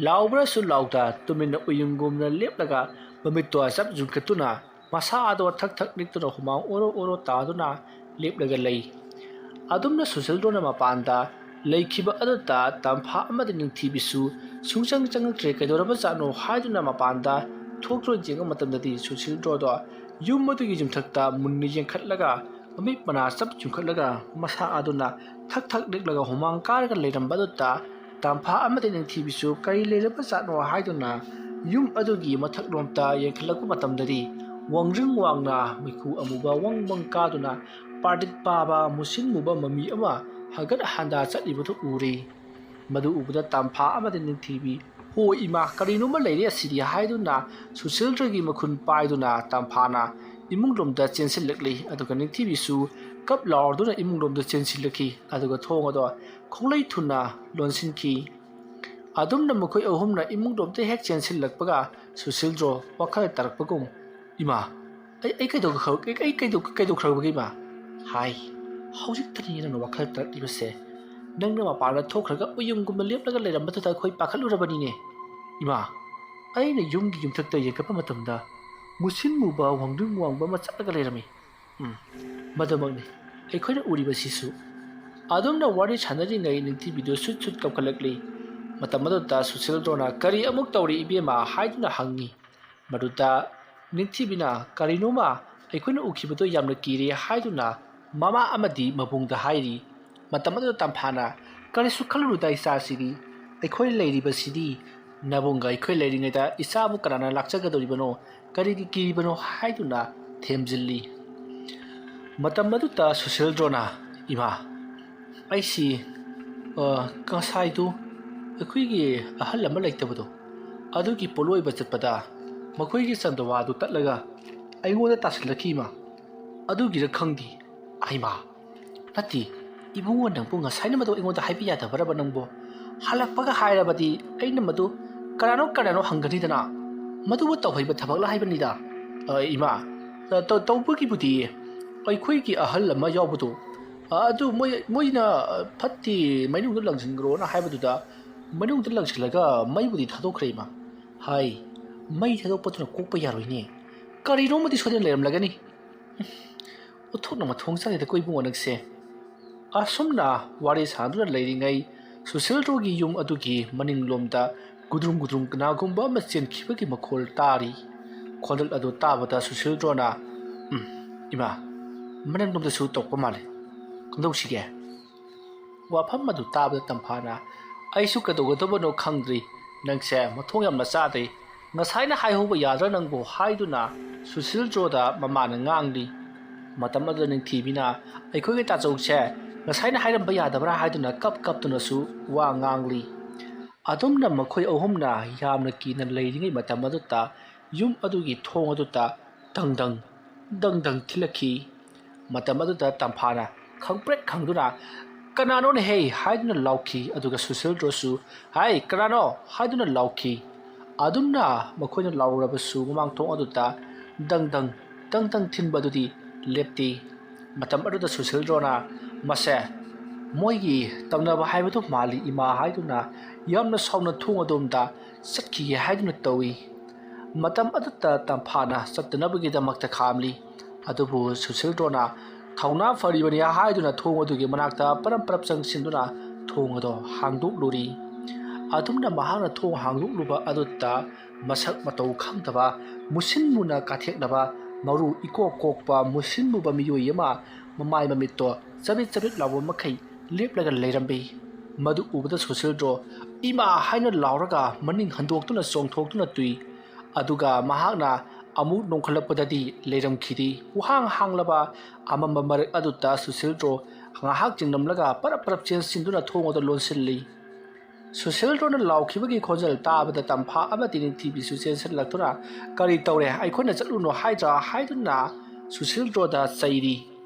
ꯂꯥꯎꯕ꯭ꯔꯁꯨ ꯂꯥꯎꯗ ꯇꯨꯃꯤꯟꯅ ꯎꯌꯨꯡꯒꯨꯝꯅ ꯂꯦꯞꯂꯒ ꯃꯃꯤꯠꯇꯣ ꯆꯞ ꯆꯨꯡꯈꯠꯇꯨꯅ ꯃꯁꯥꯗꯣ ꯊꯛ ꯊꯛ ꯅꯤꯛꯇꯨꯅ ꯍꯨꯃꯥꯡ ꯑꯣꯔꯣ ꯑꯣꯔꯣ ꯇꯥꯗꯨꯅ ꯂꯦꯞꯂꯒ ꯂꯩ꯫ ꯑꯗꯨꯝꯅ ꯁꯨꯁꯤꯜꯗ꯭ꯔꯣꯅ ꯃꯄꯥꯟꯗ ꯂꯩꯈꯤꯕ ꯑꯗꯨꯗ ꯇꯝꯐꯥ ꯑꯃꯗꯤ ꯅꯤꯡꯊꯤꯕꯤꯁꯨ ꯁꯨꯡꯆꯪ ꯆꯪꯉꯛꯇ꯭ꯔꯦ, ꯀꯩꯗꯧꯔꯕꯖꯥꯠꯅꯣ ꯍꯥꯏꯗꯨꯅ ꯃꯄꯥꯟꯗ ꯊꯣꯛꯇꯨꯅ ꯌꯦꯡꯕ ꯃꯇꯝꯗꯗꯤ ꯁꯨꯁꯤꯜꯗ꯭ꯔꯣꯗꯣ ꯌꯨꯝ ꯑꯗꯨꯒꯤ ꯌꯨꯝꯊꯛꯇ ꯃꯨꯟꯅ ꯌꯦꯡꯈꯠꯂꯒ ꯃꯃꯤꯠ ꯃꯅꯥ ꯆꯞ ꯆꯤꯡꯈꯠꯂꯒ ꯃꯁꯥ ꯑꯗꯨꯅ ꯊꯛ ꯊꯛ ꯅꯤꯛꯂꯒ ꯍꯨꯃꯥꯡ ꯀꯥꯔꯒ ꯂꯩꯔꯝꯕ ꯑꯗꯨꯗ ꯇꯥꯝꯐꯥ ꯑꯃꯗꯤ ꯅꯤꯡꯊꯤꯕꯤꯁꯨ ꯀꯔꯤ ꯂꯩꯔꯕ ꯖꯥꯠꯅꯣ ꯍꯥꯏꯗꯨꯅ ꯌꯨꯝ ꯑꯗꯨꯒꯤ ꯃꯊꯛꯂꯣꯝꯗ ꯌꯦꯡꯈꯠꯂꯛꯄ ꯃꯇꯝꯗꯗꯤ ꯋꯥꯡꯖꯤꯡ ꯋꯥꯡꯅ ꯃꯩꯈꯨ ꯑꯃꯨꯕ ꯋꯪ ꯋꯪ ꯀꯥꯗꯨꯅ ꯄꯥꯔꯗꯤꯠ ꯄꯥꯕ ꯃꯨꯁꯤꯟ ꯃꯨꯕ ꯃꯃꯤ ꯑꯃ ꯍꯒꯠ ꯍꯟꯗꯥ ꯆꯠꯂꯤꯕꯗꯨ ꯎꯔꯦ꯫ ꯃꯗꯨ ꯎꯕꯗ ꯇꯥꯝꯐꯥ ꯑꯃꯗꯤ ꯅꯤꯡꯊꯤꯕꯤ, "ꯍꯣ ꯏꯃꯥ, ꯀꯔꯤꯅꯣꯃ ꯂꯩꯔꯦ ꯑꯁꯤꯗꯤ" ꯍꯥꯏꯗꯨꯅ ꯁꯨꯁꯤꯜꯗ꯭ꯔꯒꯤ ꯃꯈꯨꯟ ꯄꯥꯏꯗꯨꯅ ꯇꯥꯝꯐꯥꯅ ꯏꯃꯨꯡꯂꯣꯝꯗ ꯆꯦꯟꯁꯤꯜꯂꯛꯂꯤ꯫ ꯑꯗꯨꯒ ꯅꯤꯡꯊꯤꯕꯤꯁꯨ ꯀꯞ ꯂꯥꯎꯔꯗꯨꯅ ꯏꯃꯨꯡꯂꯣꯝꯗ ꯆꯦꯟꯁꯤꯜꯂꯛꯈꯤ꯫ ꯑꯗꯨꯒ ꯊꯣꯡ ꯑꯗꯣ ꯈꯣꯡꯂꯩ ꯊꯨꯅ ꯂꯣꯟꯁꯤꯟꯈꯤ꯫ ꯑꯗꯨꯝꯅ ꯃꯈꯣꯏ ꯑꯍꯨꯝꯅ ꯏꯃꯨꯡꯂꯣꯝꯗ ꯍꯦꯛ ꯆꯦꯟꯁꯤꯜꯂꯛꯄꯒ ꯁꯨꯁꯤꯜꯗ꯭ꯔꯣ ꯋꯥꯈꯜ ꯇꯥꯔꯛꯄꯒꯨꯝ, "ꯏꯃꯥ, ꯑꯩ, ꯑꯩ ꯀꯩꯗꯧꯈ꯭ꯔ-, ꯑꯩ, ꯑꯩ ꯀꯩꯗꯧ-, ꯀꯩꯗꯧꯈ꯭ꯔꯕꯒꯦ ꯏꯃꯥ?" ꯍꯥꯏ꯫ "ꯍꯧꯖꯤꯛꯇꯅꯤ ꯅꯪꯅ ꯋꯥꯈꯜ ꯇꯥꯔꯛꯂꯤꯕꯁꯦ꯫ ꯅꯪꯅ ꯃꯄꯥꯟꯗ ꯊꯣꯛꯈ꯭ꯔꯒ ꯎꯌꯨꯝꯒꯨꯝꯅ ꯂꯦꯞꯂꯒ ꯂꯩꯔꯝꯕꯗꯨꯗ ꯑꯩꯈꯣꯏ ꯄꯥꯈꯠꯂꯨꯔꯕꯅꯤꯅꯦ꯫ ꯏꯃꯥ, ꯑꯩꯅ ꯌꯨꯝꯒꯤ ꯌꯨꯝꯊꯛꯇ ꯌꯦꯡꯈꯠꯄ ꯃꯇꯝꯗ ꯃꯨꯁꯤꯟ ꯃꯨꯕ ꯋꯥꯡꯗ꯭ꯔꯤꯡ ꯋꯥꯡꯕ ꯑꯃ ꯆꯠꯂꯒ ꯂꯩꯔꯝꯃꯤ꯫ ꯎꯝ, ꯃꯗꯨꯃꯛꯅꯤ ꯑꯩꯈꯣꯏꯅ ꯎꯔꯤꯕꯁꯤꯁꯨ"꯫ ꯑꯗꯨꯝꯅ ꯋꯥꯔꯤ ꯁꯥꯟꯅꯔꯤꯉꯩ ꯅꯤꯡꯊꯤꯕꯤꯗꯨ ꯁꯨꯠ ꯁꯨꯠ ꯀꯞꯈꯠꯂꯛꯂꯤ꯫ ꯃꯇꯝ ꯑꯗꯨꯗ ꯁꯨꯁꯤꯜꯗ꯭ꯔꯣꯅ, "ꯀꯔꯤ ꯑꯃꯨꯛ ꯇꯧꯔꯤ ꯏꯕꯦꯝꯃ?" ꯍꯥꯏꯗꯨꯅ ꯍꯪꯉꯤ꯫ ꯃꯗꯨꯗ ꯅꯤꯡꯊꯤꯕꯤꯅ, "ꯀꯔꯤꯅꯣꯃ ꯑꯩꯈꯣꯏꯅ ꯎꯈꯤꯕꯗꯣ ꯌꯥꯝꯅ ꯀꯤꯔꯦ" ꯍꯥꯏꯗꯨꯅ ꯃꯃꯥ ꯑꯃꯗꯤ ꯃꯕꯨꯡꯗ ꯍꯥꯏꯔꯤ꯫ ꯃꯇꯝ ꯑꯗꯨꯗ ꯇꯝꯐꯥꯅ, "ꯀꯔꯤꯁꯨ ꯈꯜꯂꯨꯅꯨꯗ ꯏꯆꯥꯁꯤꯗꯤ, ꯑꯩꯈꯣꯏ ꯂꯩꯔꯤꯕꯁꯤꯗꯤ, ꯅꯕꯨꯡꯒ ꯑꯩꯈꯣꯏ ꯂꯩꯔꯤꯉꯩꯗ ꯏꯆꯥꯕꯨ ꯀꯅꯥꯅ ꯂꯥꯛꯆꯒꯗꯧꯔꯤꯕꯅꯣ, ꯀꯔꯤꯒꯤ ꯀꯤꯔꯤꯕꯅꯣ?" ꯍꯥꯏꯗꯨꯅ ꯊꯦꯝꯖꯤꯜꯂꯤ꯫ ꯃꯇꯝ ꯑꯗꯨꯗ ꯁꯨꯁꯤꯜꯗ꯭ꯔꯣꯅ, "ꯏꯃꯥ, ꯑꯩꯁꯤ, ꯑ, ꯉꯁꯥꯏꯗꯨ ꯑꯩꯈꯣꯏꯒꯤ ꯑꯍꯜ ꯑꯃ ꯂꯩꯇꯕꯗꯣ, ꯑꯗꯨꯒꯤ ꯄꯣꯠꯂꯣꯏꯕ ꯆꯠꯄꯗ ꯃꯈꯣꯏꯒꯤ ꯆꯟꯗꯋꯥꯗꯨ ꯇꯠꯂꯒ ꯑꯩꯉꯣꯟꯗ ꯇꯥꯁꯤꯜꯂꯛꯈꯤ ꯏꯃꯥ꯫ ꯑꯗꯨꯒꯤꯔ ꯈꯪꯗꯦ"꯫ "ꯍꯩꯃꯥ, ꯅꯠꯇꯦ, ꯏꯕꯨꯡꯉꯣ ꯅꯪꯕꯨ ꯉꯁꯥꯏꯅ ꯃꯗꯨ ꯑꯩꯉꯣꯟꯗ ꯍꯥꯏꯕ ꯌꯥꯗꯕꯔꯕ ꯅꯪꯕꯨ? ꯍꯜꯂꯛꯄꯒ ꯍꯥꯏꯔꯕꯗꯤ ꯑꯩꯅ ꯃꯗꯨ ꯀꯅꯥꯅꯣ ꯀꯅꯥꯅꯣ ꯍꯪꯒꯅꯤꯗꯅ꯫ ꯃꯗꯨꯕꯨ ꯇꯧꯍꯩꯕ ꯊꯕꯛꯂ ꯍꯥꯏꯕꯅꯤꯗ"꯫ "ꯑ, ꯏꯃꯥ, ꯑ, ꯇꯧ-, ꯇꯧꯕꯒꯤꯕꯨꯗꯤ ꯑꯩꯈꯣꯏꯒꯤ ꯑꯍꯜ ꯑꯃ ꯌꯥꯎꯕꯗꯣ, ꯑ, ꯑꯗꯨ ꯃꯣꯏ, ꯃꯣꯏꯅ, ꯑ, ꯐꯠꯇꯦ, ꯃꯅꯨꯡꯗ ꯂꯪꯁꯤꯟꯈ꯭ꯔꯣꯅ ꯍꯥꯏꯕꯗꯨꯗ ꯃꯅꯨꯡꯗ ꯂꯪꯁꯤꯜꯂꯒ ꯃꯩꯕꯨꯗꯤ ꯊꯥꯗꯣꯛꯈ꯭ꯔꯦ ꯏꯃꯥ"꯫ ꯍꯥꯏ꯫ "ꯃꯩ ꯊꯥꯗꯣꯛꯄꯗꯨꯅ ꯀꯣꯛꯄ ꯌꯥꯔꯣꯏꯅꯦ꯫ ꯀꯔꯤꯅꯣꯃꯗꯤ ꯁꯣꯏꯗꯅ ꯂꯩꯔꯝꯂꯒꯅꯤ꯫ ꯎꯊꯣꯛꯅ ꯃꯊꯣꯡ ꯆꯥꯗꯦꯗ ꯀꯣ ꯏꯕꯨꯡꯉꯣ ꯅꯪꯁꯦ"꯫ ꯑꯁꯨꯝꯅ ꯋꯥꯔꯤ ꯁꯥꯗꯨꯅ ꯂꯩꯔꯤꯉꯩ ꯁꯨꯁꯤꯜꯗ꯭ꯔꯣꯒꯤ ꯌꯨꯝ ꯑꯗꯨꯒꯤ ꯃꯅꯤꯡꯂꯣꯝꯗ ꯒꯨꯗ꯭ꯔꯨꯡ ꯒꯨꯗ꯭ꯔꯨꯡ ꯀꯅꯥꯒꯨꯝꯕ ꯑꯃ ꯆꯦꯟꯈꯤꯕꯒꯤ ꯃꯈꯣꯜ ꯇꯥꯔꯤ꯫ ꯈꯣꯟꯖꯦꯜ ꯑꯗꯨ ꯇꯥꯕꯗ ꯁꯨꯁꯤꯜꯗ꯭ꯔꯣꯅ, "ꯎꯝ, ꯏꯃꯥ, ꯃꯅꯤꯡꯂꯣꯝꯗꯁꯨ ꯇꯧꯔꯛꯄ ꯃꯥꯜꯂꯦ꯫ ꯀꯝꯗꯧꯁꯤꯒꯦ? ꯋꯥꯐꯝ ꯑꯗꯨ ꯇꯥꯕꯗ ꯇꯝꯐꯥꯅ, "ꯑꯩꯁꯨ ꯀꯩꯗꯧꯒꯗꯕꯅꯣ ꯈꯪꯗ꯭ꯔꯤ꯫ ꯅꯪꯁꯦ ꯃꯊꯣꯡ ꯌꯥꯝꯅ ꯆꯥꯗꯦ꯫ ꯉꯁꯥꯏꯅ ꯍꯥꯏꯍꯧꯕ ꯌꯥꯗ꯭ꯔꯥ ꯅꯪꯕꯨ?" ꯍꯥꯏꯗꯨꯅ ꯁꯨꯁꯤꯜꯗ꯭ꯔꯣꯗ ꯃꯃꯥꯅ ꯉꯥꯡꯂꯤ꯫ ꯃꯇꯝ ꯑꯗꯨꯗ ꯅꯤꯡꯊꯤꯕꯤꯅ, "ꯑꯩꯈꯣꯏꯒꯤ ꯇꯥꯆꯧꯁꯦ ꯉꯁꯥꯏꯅ ꯍꯥꯏꯔꯝꯕ ꯌꯥꯗꯕ꯭ꯔꯥ?" ꯍꯥꯏꯗꯨꯅ ꯀꯞ ꯀꯞꯇꯨꯅꯁꯨ ꯋꯥ ꯉꯥꯡꯂꯤ꯫ ꯑꯗꯨꯝꯅ ꯃꯈꯣꯏ ꯑꯍꯨꯝꯅ ꯌꯥꯝꯅ ꯀꯤꯅ ꯂꯩꯔꯤꯉꯩ ꯃꯇꯝ ꯑꯗꯨꯗ ꯌꯨꯝ ꯑꯗꯨꯒꯤ ꯊꯣꯡ ꯑꯗꯨꯗ ꯗꯪ ꯗꯪ, ꯗꯪ ꯗꯪ ꯊꯤꯜꯂꯛꯈꯤ꯫ ꯃꯇꯝ ꯑꯗꯨꯗ ꯇꯝꯐꯥꯅ ꯈꯪꯄ꯭ꯔꯦꯛ ꯈꯪꯗꯨꯅ, "ꯀꯅꯥꯅꯣꯅꯦꯍꯦ?" ꯍꯥꯏꯗꯨꯅ ꯂꯥꯎꯈꯤ꯫ ꯑꯗꯨꯒ ꯁꯨꯁꯤꯜꯗ꯭ꯔꯣꯁꯨ, "ꯍꯥꯏ, ꯀꯅꯥꯅꯣ?" ꯍꯥꯏꯗꯨꯅ ꯂꯥꯎꯈꯤ꯫ ꯑꯗꯨꯝꯅ ꯃꯈꯣꯏꯅ ꯂꯥꯎꯔꯕꯁꯨ ꯃꯃꯥꯡ ꯊꯣꯡ ꯑꯗꯨꯗ ꯗꯪ ꯗꯪ, ꯗꯪ ꯗꯪ ꯊꯤꯟꯕ ꯑꯗꯨꯗꯤ ꯂꯦꯞꯇꯦ꯫ ꯃꯇꯝ ꯑꯗꯨꯗ ꯁꯨꯁꯤꯜꯗ꯭ꯔꯣꯅ, "ꯃꯁꯦ ꯃꯣꯏꯒꯤ ꯇꯧꯅꯕ ꯍꯥꯏꯕꯗꯨ ꯃꯥꯜꯂꯤ, ꯏꯃꯥ" ꯍꯥꯏꯗꯨꯅ ꯌꯥꯝꯅ ꯁꯥꯎꯅ ꯊꯣꯡ ꯑꯗꯣꯝꯗ ꯆꯠꯈꯤꯒꯦ ꯍꯥꯏꯗꯨꯅ ꯇꯧꯏ꯫ ꯃꯇꯝ ꯑꯗꯨꯗ ꯇꯝꯐꯥꯅ ꯆꯠꯇꯅꯕꯒꯤꯗꯃꯛꯇ ꯈꯥꯝꯂꯤ꯫ ꯑꯗꯨꯕꯨ ꯁꯨꯁꯤꯜꯗ꯭ꯔꯣꯅ ꯊꯧꯅꯥ ꯐꯔꯤꯕꯅꯤ ꯍꯥꯏꯗꯨꯅ ꯊꯣꯡ ꯑꯗꯨꯒꯤ ꯃꯅꯥꯛꯇ ꯄꯔꯞ ꯄꯔꯞ ꯆꯪꯁꯤꯟꯗꯨꯅ ꯊꯣꯡ ꯑꯗꯣ ꯍꯥꯡꯗꯣꯛꯂꯨꯔꯤ꯫ ꯑꯗꯨꯝꯅ ꯃꯍꯥꯛꯅ ꯊꯣꯡ ꯍꯥꯡꯗꯣꯛꯂꯨꯕ ꯑꯗꯨꯗ ꯃꯁꯛ ꯃꯇꯧ ꯈꯪꯗꯕ, ꯃꯨꯁꯤꯟ ꯃꯨꯅ ꯀꯥꯊꯦꯛꯅꯕ, ꯃꯔꯨ ꯏꯀꯣꯛ ꯀꯣꯛꯄ ꯃꯨꯁꯤꯟ ꯃꯨꯕ ꯃꯤꯑꯣꯏ ꯑꯃ ꯃꯃꯥꯏ ꯃꯃꯤꯠꯇꯣ ꯆꯕꯤꯠ ꯆꯕꯤꯠ ꯂꯥꯎꯕ ꯃꯈꯩ ꯂꯦꯞꯂꯒ ꯂꯩꯔꯝꯃꯤ꯫ ꯃꯗꯨ ꯎꯕꯗ ꯁꯨꯁꯤꯜꯗ꯭ꯔꯣ "ꯏꯃꯥ" ꯍꯥꯏꯅ ꯂꯥꯎꯔꯒ ꯃꯅꯤꯡ ꯍꯟꯗꯣꯛꯇꯨꯅ ꯆꯣꯡꯊꯣꯛꯇꯨꯅ ꯇꯨꯏ꯫ ꯑꯗꯨꯒ ꯃꯍꯥꯛꯅ ꯑꯃꯨꯛ ꯅꯣꯡꯈꯠꯂꯛꯄꯗꯗꯤ ꯂꯩꯔꯝꯈꯤꯗꯦ꯫ ꯋꯥꯍꯥꯡ ꯍꯥꯡꯂꯕ ꯑꯃꯝꯕ ꯃꯔꯛ ꯑꯗꯨꯗ ꯁꯨꯁꯤꯜꯗ꯭ꯔꯣ ꯉꯥꯏꯍꯥꯛ ꯆꯤꯡꯂꯝꯂꯒ ꯄꯔꯞ ꯄꯔꯞ ꯆꯦꯟꯁꯤꯟꯗꯨꯅ ꯊꯣꯡ ꯑꯗꯨ ꯂꯣꯟꯁꯤꯜꯂꯤ꯫ ꯁꯨꯁꯤꯜꯗ꯭ꯔꯣꯅ ꯂꯥꯎꯈꯤꯕꯒꯤ ꯈꯣꯟꯖꯦꯜ ꯇꯥꯕꯗ ꯇꯝꯐꯥ ꯑꯃꯗꯤ ꯅꯤꯡꯊꯤꯕꯤꯁꯨ ꯆꯦꯟꯁꯤꯜꯂꯛꯇꯨꯅ, "ꯀꯔꯤ ꯇꯧꯔꯦ? ꯑꯩꯈꯣꯏꯅ ꯆꯠꯂꯨꯅꯨ ꯍꯥꯏꯗ꯭ꯔꯥ?" ꯍꯥꯏꯗꯨꯅ ꯁꯨꯁꯤꯜꯗ꯭ꯔꯣꯗ ꯆꯩꯔꯤ꯫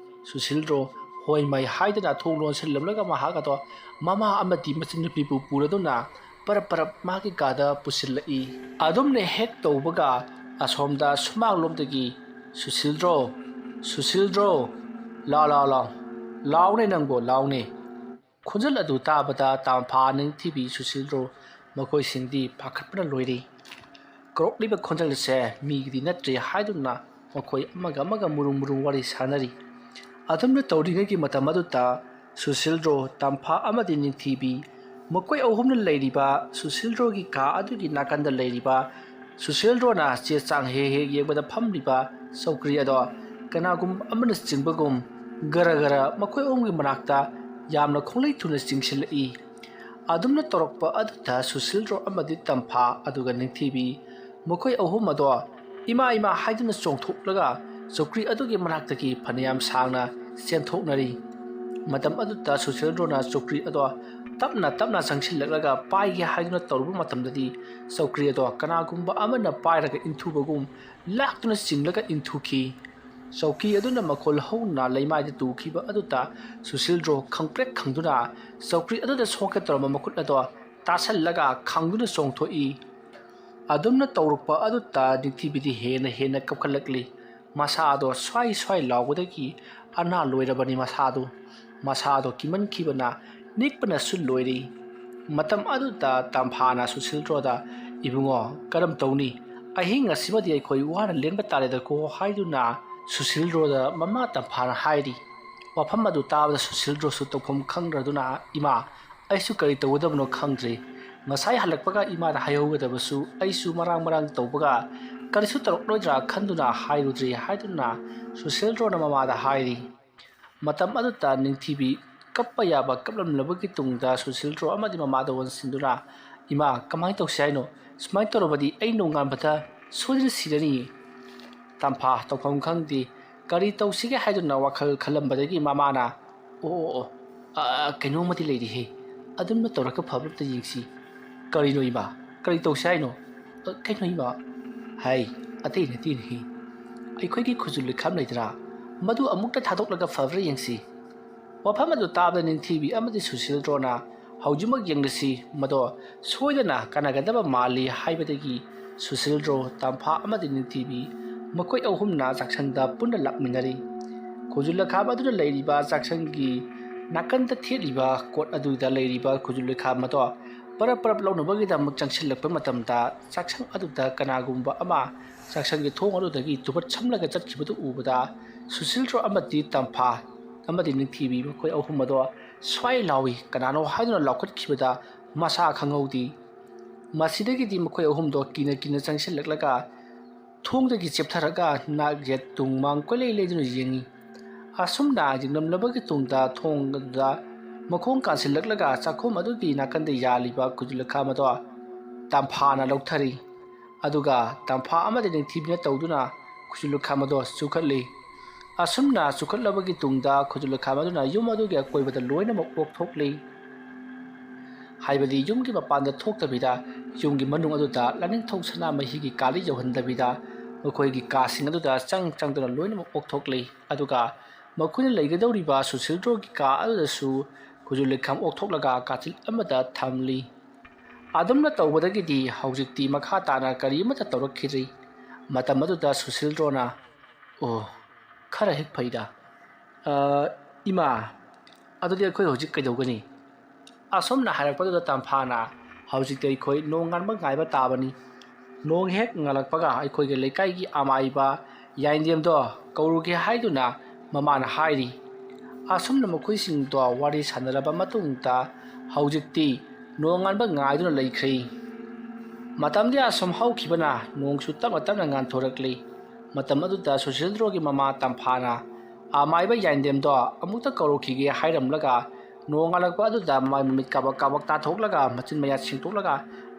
ꯁꯨꯁꯤꯜꯗ꯭ꯔꯣ ꯍꯣꯏ ꯃꯩ ꯍꯥꯏꯗꯨꯅ ꯊꯣꯡ ꯂꯣꯟꯁꯤꯜꯂꯝꯂꯒ ꯃꯍꯥꯛ ꯑꯗꯣ ꯃꯃꯥ ꯑꯃꯗꯤ ꯃꯆꯟꯅꯨꯄꯤꯕꯨ ꯄꯨꯔꯗꯨꯅ ꯄꯔꯞ ꯄꯔꯞ ꯃꯥꯒꯤ ꯀꯥꯗ ꯄꯨꯁꯤꯜꯂꯛꯏ꯫ ꯑꯗꯨꯝꯅ ꯍꯦꯛ ꯇꯧꯕꯒ ꯑꯁꯣꯝꯗ ꯁꯨꯃꯥꯡꯂꯣꯝꯗꯒꯤ, "ꯁꯨꯁꯤꯜꯗ꯭ꯔꯣ, ꯁꯨꯁꯤꯜꯗ꯭ꯔꯣ, ꯂꯥꯎ, ꯂꯥꯎ, ꯂꯥꯎ, ꯂꯥꯎꯅꯦ ꯅꯪꯕꯣ, ꯂꯥꯎꯅꯦ!" ꯈꯣꯟꯖꯦꯜ ꯑꯗꯨ ꯇꯥꯕꯗ ꯇꯥꯝꯐꯥ, ꯅꯤꯡꯊꯤꯕꯤ, ꯁꯨꯁꯤꯜꯗ꯭ꯔꯣ ꯃꯈꯣꯏꯁꯤꯡꯗꯤ ꯄꯥꯈꯠꯄꯅ ꯂꯣꯏꯔꯦ꯫ ꯀꯧꯔꯛꯂꯤꯕ ꯈꯣꯟꯖꯦꯜ ꯑꯁꯦ ꯃꯤꯒꯤꯗꯤ ꯅꯠꯇ꯭ꯔꯦ ꯍꯥꯏꯗꯨꯅ ꯃꯈꯣꯏ ꯑꯃꯒ ꯑꯃꯒ ꯃꯔꯨꯝ ꯃꯔꯨꯝ ꯋꯥꯔꯤ ꯁꯥꯅꯔꯤ꯫ ꯑꯗꯨꯝꯅ ꯇꯧꯔꯤꯉꯩꯒꯤ ꯃꯇꯝ ꯑꯗꯨꯗ ꯁꯨꯁꯤꯜꯗ꯭ꯔꯣ, ꯇꯥꯝꯐꯥ ꯑꯃꯗꯤ ꯅꯤꯡꯊꯤꯕꯤ, ꯃꯈꯣꯏ ꯑꯍꯨꯝꯅ ꯂꯩꯔꯤꯕ ꯁꯨꯁꯤꯜꯗ꯭ꯔꯣꯒꯤ ꯀꯥ ꯑꯗꯨꯒꯤ ꯅꯥꯀꯟꯗ ꯂꯩꯔꯤꯕ, ꯁꯨꯁꯤꯜꯗ꯭ꯔꯣꯅ ꯆꯦ ꯆꯥꯡ ꯍꯦꯛ ꯍꯦꯛ ꯌꯦꯡꯕꯗ ꯐꯝꯂꯤꯕ ꯆꯧꯀ꯭ꯔꯤ ꯑꯗꯣ ꯀꯅꯥꯒꯨꯝꯕ ꯑꯃꯅ ꯆꯤꯡꯕꯒꯨꯝ ꯒꯔ ꯒꯔ ꯃꯈꯣꯏ ꯑꯍꯨꯝꯒꯤ ꯃꯅꯥꯛꯇ ꯌꯥꯝꯅ ꯈꯣꯡꯂꯩ ꯊꯨꯅ ꯆꯤꯡꯁꯤꯜꯂꯛꯏ꯫ ꯑꯗꯨꯝꯅ ꯇꯧꯔꯛꯄ ꯑꯗꯨꯗ ꯁꯨꯁꯤꯜꯗ꯭ꯔꯣ ꯑꯃꯗꯤ ꯇꯝꯐꯥ ꯑꯗꯨꯒ ꯅꯤꯡꯊꯤꯕꯤ ꯃꯈꯣꯏ ꯑꯍꯨꯝ ꯑꯗꯣ ꯏꯃꯥ ꯏꯃꯥ ꯍꯥꯏꯗꯨꯅ ꯆꯣꯡꯊꯣꯛꯂꯒ ꯆꯧꯀ꯭ꯔꯤ ꯑꯗꯨꯒꯤ ꯃꯅꯥꯛꯇꯒꯤ ꯐꯅꯌꯥꯝ ꯁꯥꯡꯅ ꯆꯦꯟꯊꯣꯛꯅꯔꯤ꯫ ꯃꯇꯝ ꯑꯗꯨꯗ ꯁꯨꯁꯤꯜꯗ꯭ꯔꯣꯅ ꯆꯧꯀ꯭ꯔꯤ ꯑꯗꯣ ꯇꯞꯅ ꯇꯞꯅ ꯆꯪꯁꯤꯜꯂꯛꯂꯒ ꯄꯥꯏꯒꯦ ꯍꯥꯏꯗꯨꯅ ꯇꯧꯔꯨꯕ ꯃꯇꯝꯗꯗꯤ ꯆꯧꯀ꯭ꯔꯤ ꯑꯗꯣ ꯀꯅꯥꯒꯨꯝꯕ ꯑꯃꯅ ꯄꯥꯏꯔꯒ ꯏꯟꯊꯨꯕꯒꯨꯝ ꯂꯥꯛꯇꯨꯅ ꯆꯤꯡꯂꯒ ꯏꯟꯊꯨꯈꯤ꯫ ꯆꯧꯀꯤ ꯑꯗꯨꯅ ꯃꯈꯣꯜ ꯍꯧꯅ ꯂꯩꯃꯥꯏꯗ ꯇꯨꯈꯤꯕ ꯑꯗꯨꯗ ꯁꯨꯁꯤꯜꯗ꯭ꯔꯣ ꯈꯪꯄ꯭ꯔꯦꯛ ꯈꯪꯗꯨꯅ ꯆꯧꯀ꯭ꯔꯤ ꯑꯗꯨꯗ ꯁꯣꯛꯀꯦ ꯇꯧꯔꯝꯕ ꯃꯈꯨꯠ ꯑꯗꯣ ꯇꯥꯁꯜꯂꯒ ꯈꯪꯗꯨꯅ ꯆꯣꯡꯊꯣꯛꯏ꯫ ꯑꯗꯨꯝꯅ ꯇꯧꯔꯛꯄ ꯑꯗꯨꯗ ꯅꯤꯡꯊꯤꯕꯤꯗꯤ ꯍꯦꯟꯅ ꯍꯦꯟꯅ ꯀꯞꯈꯠꯂꯛꯂꯤ꯫ ꯃꯁꯥꯗꯣ ꯁ꯭ꯋꯥꯏ ꯁ꯭ꯋꯥꯏ ꯂꯥꯎꯕꯗꯒꯤ ꯑꯅꯥ ꯂꯣꯏꯔꯕꯅꯤ ꯃꯁꯥꯗꯨ꯫ ꯃꯁꯥꯗꯣ ꯀꯤꯃꯟꯈꯤꯕꯅ ꯅꯤꯛꯄꯅꯁꯨ ꯂꯣꯏꯔꯤ꯫ ꯃꯇꯝ ꯑꯗꯨꯗ ꯇꯝꯐꯥꯅ ꯁꯨꯁꯤꯜꯗ꯭ꯔꯣꯗ, "ꯏꯕꯨꯡꯉꯣ, ꯀꯔꯝ ꯇꯧꯅꯤ? ꯑꯍꯤꯡ ꯑꯁꯤꯃꯗꯤ ꯑꯩꯈꯣꯏ ꯋꯥꯅ ꯂꯦꯟꯕ ꯇꯥꯔꯦꯗꯀꯣ" ꯍꯥꯏꯗꯨꯅ ꯁꯨꯁꯤꯜꯗ꯭ꯔꯣꯗ ꯃꯃꯥ ꯇꯝꯐꯥꯅ ꯍꯥꯏꯔꯤ꯫ ꯋꯥꯐꯝ ꯑꯗꯨ ꯇꯥꯕꯗ ꯁꯨꯁꯤꯜꯗ꯭ꯔꯣꯁꯨ ꯇꯧꯐꯝ ꯈꯪꯗ꯭ꯔꯗꯨꯅ, "ꯏꯃꯥ, ꯑꯩꯁꯨ ꯀꯔꯤ ꯇꯧꯒꯗꯕꯅꯣ ꯈꯪꯗ꯭ꯔꯦ꯫ ꯉꯁꯥꯏ ꯍꯜꯂꯛꯄꯒ ꯏꯃꯥꯗ ꯍꯥꯏꯍꯧꯒꯗꯕꯁꯨ ꯑꯩꯁꯨ ꯃꯔꯥꯡ ꯃꯔꯥꯡ ꯇꯧꯕꯒ ꯀꯔꯤꯁꯨ ꯇꯧꯔꯛꯂꯣꯏꯗ꯭ꯔꯥ ꯈꯟꯗꯨꯅ ꯍꯥꯏꯔꯨꯗ꯭ꯔꯦ" ꯍꯥꯏꯗꯨꯅ ꯁꯨꯁꯤꯜꯗ꯭ꯔꯣꯅ ꯃꯃꯥꯗ ꯍꯥꯏꯔꯤ꯫ ꯃꯇꯝ ꯑꯗꯨꯗ ꯅꯤꯡꯊꯤꯕꯤ ꯀꯞꯄ ꯌꯥꯕ ꯀꯞꯂꯝꯂꯕꯒꯤ ꯇꯨꯡꯗ ꯁꯨꯁꯤꯜꯗ꯭ꯔꯣ ꯑꯃꯗꯤ ꯃꯃꯥꯗ ꯑꯣꯟꯁꯤꯟꯗꯨꯅ, "ꯏꯃꯥ, ꯀꯃꯥꯏꯅ ꯇꯧꯁꯤ ꯍꯥꯏꯅꯣ? ꯁꯨꯃꯥꯏꯅ ꯇꯧꯔꯕꯗꯤ ꯑꯩ ꯅꯣꯡꯉꯥꯟꯕꯗ ꯁꯣꯏꯗꯅ ꯁꯤꯔꯅꯤ꯫" ꯇꯝꯐꯥ ꯇꯧꯐꯝ ꯈꯪꯗꯦ꯫ ꯀꯔꯤ ꯇꯧꯁꯤꯒꯦ ꯍꯥꯏꯗꯨꯅ ꯋꯥꯈꯜ ꯈꯜꯂꯝꯕꯗꯒꯤ ꯃꯃꯥꯅ, "ꯑꯣ, ꯑꯣ, ꯑꯣ, ꯑ, ꯀꯩꯅꯣꯝꯃꯗꯤ ꯂꯩꯔꯤꯍꯦ꯫ ꯑꯗꯨꯝꯅ ꯇꯧꯔꯒ ꯐꯕ ꯑꯝꯇ ꯌꯦꯡꯁꯤ꯫" "ꯀꯔꯤꯅꯣ ꯏꯃꯥ? ꯀꯔꯤ ꯇꯧꯁꯤ ꯍꯥꯏꯅꯣ?" "ꯑ, ꯀꯩꯅꯣ ꯏꯃꯥ?" "ꯍꯥꯏ, ꯑꯇꯩ ꯅꯠꯇꯦꯅꯦꯍꯦ꯫ ꯑꯩꯈꯣꯏꯒꯤ ꯈꯨꯖꯨ ꯂꯩꯈꯥꯝ ꯂꯩꯗ꯭ꯔꯥ? ꯃꯗꯨ ꯑꯃꯨꯛꯇ ꯊꯥꯗꯣꯛꯂꯒ ꯐꯕ꯭ꯔꯥ ꯌꯦꯡꯁꯤ꯫" ꯋꯥꯐꯝ ꯑꯗꯨ ꯇꯥꯕꯗ ꯅꯤꯡꯊꯤꯕꯤ ꯑꯃꯗꯤ ꯁꯨꯁꯤꯜꯗ꯭ꯔꯣꯅ ꯍꯧꯖꯤꯛꯃꯛ ꯌꯦꯡꯂꯁꯤ, ꯃꯗꯣ ꯁꯣꯏꯗꯅ ꯀꯥꯟꯅꯒꯗꯕ ꯃꯥꯜꯂꯤ ꯍꯥꯏꯕꯗꯒꯤ ꯁꯨꯁꯤꯜꯗ꯭ꯔꯣ, ꯇꯝꯐꯥ ꯑꯃꯗꯤ ꯅꯤꯡꯊꯤꯕꯤ ꯃꯈꯣꯏ ꯑꯍꯨꯝꯅ ꯆꯥꯛꯁꯪꯗ ꯄꯨꯟꯅ ꯂꯥꯛꯃꯤꯟꯅꯔꯤ꯫ ꯈꯨꯖꯨ ꯂꯩꯈꯥꯝ ꯑꯗꯨꯅ ꯂꯩꯔꯤꯕ ꯆꯥꯛꯁꯪꯒꯤ ꯅꯥꯀꯟꯗ ꯊꯦꯠꯂꯤꯕ ꯀꯣꯠ ꯑꯗꯨꯗ ꯂꯩꯔꯤꯕ ꯈꯨꯖꯨ ꯂꯩꯈꯥꯝ ꯑꯗꯣ ꯄꯔꯞ ꯄꯔꯞ ꯂꯧꯅꯕꯒꯤꯗꯃꯛ ꯆꯪꯁꯤꯜꯂꯛꯄ ꯃꯇꯝꯗ ꯆꯥꯛꯁꯪ ꯑꯗꯨꯗ ꯀꯅꯥꯒꯨꯝꯕ ꯑꯃ ꯆꯥꯛꯁꯪꯒꯤ ꯊꯣꯡ ꯑꯗꯨꯗꯒꯤ ꯇꯨꯕꯠ ꯁꯝꯂꯒ ꯆꯠꯈꯤꯕꯗꯨ ꯎꯕꯗ ꯁꯨꯁꯤꯜꯗ꯭ꯔꯣ ꯑꯃꯗꯤ ꯇꯝꯐꯥ ꯑꯃꯗꯤ ꯅꯤꯡꯊꯤꯕꯤ ꯃꯈꯣꯏ ꯑꯍꯨꯝ ꯑꯗꯣ ꯁ꯭ꯋꯥꯏ ꯂꯥꯎꯏ, ꯀꯅꯥꯅꯣ ꯍꯥꯏꯗꯨꯅ ꯂꯥꯎꯈꯠꯈꯤꯕꯗ ꯃꯁꯥ ꯈꯪꯍꯧꯗꯦ꯫ ꯃꯁꯤꯗꯒꯤꯗꯤ ꯃꯈꯣꯏ ꯑꯍꯨꯝꯗꯣ ꯀꯤꯅ ꯀꯤꯅ ꯆꯪꯁꯤꯜꯂꯛꯂꯒ ꯊꯣꯡꯗꯒꯤ ꯆꯦꯞꯊꯔꯒ ꯅꯥꯛ ꯌꯦꯠ ꯇꯨꯡ ꯃꯥꯡ ꯀꯣꯏꯂꯩ ꯂꯩꯗꯨꯅ ꯌꯦꯡꯉꯤ꯫ ꯑꯁꯨꯝꯅ ꯌꯦꯡꯂꯝꯂꯕꯒꯤ ꯇꯨꯡꯗ ꯊꯣꯡ ꯑꯗꯨꯗ ꯃꯈꯣꯡ ꯀꯥꯟꯁꯤꯜꯂꯛꯂꯒ ꯆꯥꯛꯈꯨꯝ ꯑꯗꯨꯒꯤ ꯅꯥꯀꯟꯗ ꯌꯥꯜꯂꯤꯕ ꯈꯨꯖꯨ ꯂꯨꯈꯥꯝ ꯑꯗꯣ ꯇꯝꯐꯥꯅ ꯂꯧꯊꯔꯤ꯫ ꯑꯗꯨꯒ ꯇꯝꯐꯥ ꯑꯃꯗ ꯅꯤꯡꯊꯤꯕꯤꯅ ꯇꯧꯗꯨꯅ ꯈꯨꯖꯨ ꯂꯨꯈꯥꯝ ꯑꯗꯣ ꯆꯨꯈꯠꯂꯤ꯫ ꯑꯁꯨꯝꯅ ꯆꯨꯈꯠꯂꯕꯒꯤ ꯇꯨꯡꯗ ꯈꯨꯖꯨ ꯂꯨꯈꯥꯝ ꯑꯗꯨꯅ ꯌꯨꯝ ꯑꯗꯨꯒꯤ ꯑꯀꯣꯏꯕꯗ ꯂꯣꯏꯅꯃꯛ ꯑꯣꯛꯊꯣꯛꯂꯤ꯫ ꯍꯥꯏꯕꯗꯤ ꯌꯨꯝꯒꯤ ꯃꯄꯥꯟꯗ ꯊꯣꯛꯇꯕꯤꯗ, ꯌꯨꯝꯒꯤ ꯃꯅꯨꯡ ꯑꯗꯨꯗ ꯂꯥꯏꯅꯤꯡꯊꯧ ꯁꯅꯥꯃꯍꯤꯒꯤ ꯀꯥꯂꯤ ꯌꯧꯍꯟꯗꯕꯤꯗ, ꯃꯈꯣꯏꯒꯤ ꯀꯥꯁꯤꯡ ꯑꯗꯨꯗ ꯆꯪ ꯆꯪꯗꯨꯅ ꯂꯣꯏꯅꯃꯛ ꯑꯣꯛꯊꯣꯛꯂꯤ꯫ ꯑꯗꯨꯒ ꯃꯈꯣꯏꯅ ꯂꯩꯒꯗꯧꯔꯤꯕ ꯁꯨꯁꯤꯜꯗ꯭ꯔꯣꯒꯤ ꯀꯥ ꯑꯗꯨꯗꯁꯨ ꯈꯨꯖꯨ ꯂꯩꯈꯥꯝ ꯑꯣꯛꯊꯣꯛꯂꯒ ꯀꯥꯆꯤꯜ ꯑꯃꯗ ꯊꯝꯂꯤ꯫ ꯑꯗꯨꯝꯅ ꯇꯧꯕꯗꯒꯤꯗꯤ ꯍꯧꯖꯤꯛꯇꯤ ꯃꯈꯥ ꯇꯥꯅ ꯀꯔꯤ ꯑꯃꯠꯇ ꯇꯧꯔꯛꯈꯤꯗ꯭ꯔꯤ꯫ ꯃꯇꯝ ꯑꯗꯨꯗ ꯁꯨꯁꯤꯜꯗ꯭ꯔꯣꯅ, "ꯑꯣ, ꯈꯔ ꯍꯦꯛ ꯐꯩꯗ꯫ ꯑ, ꯏꯃꯥ, ꯑꯗꯨꯗꯤ ꯑꯩꯈꯣꯏ ꯍꯧꯖꯤꯛ ꯀꯩꯗꯧꯒꯅꯤ?" ꯑꯁꯨꯝꯅ ꯍꯥꯏꯔꯛꯄꯗꯨꯗ ꯇꯝꯐꯥꯅ, "ꯍꯧꯖꯤꯛꯇꯤ ꯑꯩꯈꯣꯏ ꯅꯣꯡ ꯉꯥꯟꯕ ꯉꯥꯏꯕ ꯇꯥꯕꯅꯤ꯫ ꯅꯣꯡ ꯍꯦꯛ ꯉꯥꯜꯂꯛꯄꯒ ꯑꯩꯈꯣꯏꯒꯤ ꯂꯩꯀꯥꯏꯒꯤ ꯑꯃꯥꯏꯕ ꯌꯥꯏꯟꯗꯦꯝꯗꯣ ꯀꯧꯔꯨꯒꯦ" ꯍꯥꯏꯗꯨꯅ ꯃꯃꯥꯅ ꯍꯥꯏꯔꯤ꯫ ꯑꯁꯨꯝꯅ ꯃꯈꯣꯏꯁꯤꯡꯗꯣ ꯋꯥꯔꯤ ꯁꯥꯟꯅꯔꯕ ꯃꯇꯨꯡꯗ ꯍꯧꯖꯤꯛꯇꯤ ꯅꯣꯡ ꯉꯥꯟꯕ ꯉꯥꯏꯗꯨꯅ ꯂꯩꯈ꯭ꯔꯦ꯫ ꯃꯇꯝꯗꯤ ꯑꯁꯨꯝ ꯍꯧꯈꯤꯕꯅ ꯅꯣꯡꯁꯨ ꯇꯞꯅ ꯇꯞꯅ ꯉꯥꯟꯊꯣꯔꯛꯂꯤ꯫ ꯃꯇꯝ ꯑꯗꯨꯗ ꯁꯨꯁꯤꯜꯗ꯭ꯔꯣꯒꯤ ꯃꯃꯥ ꯇꯝꯐꯥꯅ ꯑꯃꯥꯏꯕ ꯌꯥꯏꯟꯗꯦꯝꯗꯣ ꯑꯃꯨꯛꯇ ꯀꯧꯔꯛꯈꯤꯒꯦ ꯍꯥꯏꯔꯝꯂꯒ ꯅꯣꯡꯉꯥꯜꯂꯛꯄ ꯑꯗꯨꯗ ꯃꯥꯏ ꯃꯃꯤꯠ ꯀꯥꯕꯛ ꯀꯥꯕꯛ ꯇꯥꯊꯣꯛꯂꯒ ꯃꯆꯤꯟ ꯃꯌꯥ ꯁꯦꯡꯗꯣꯛꯂꯒ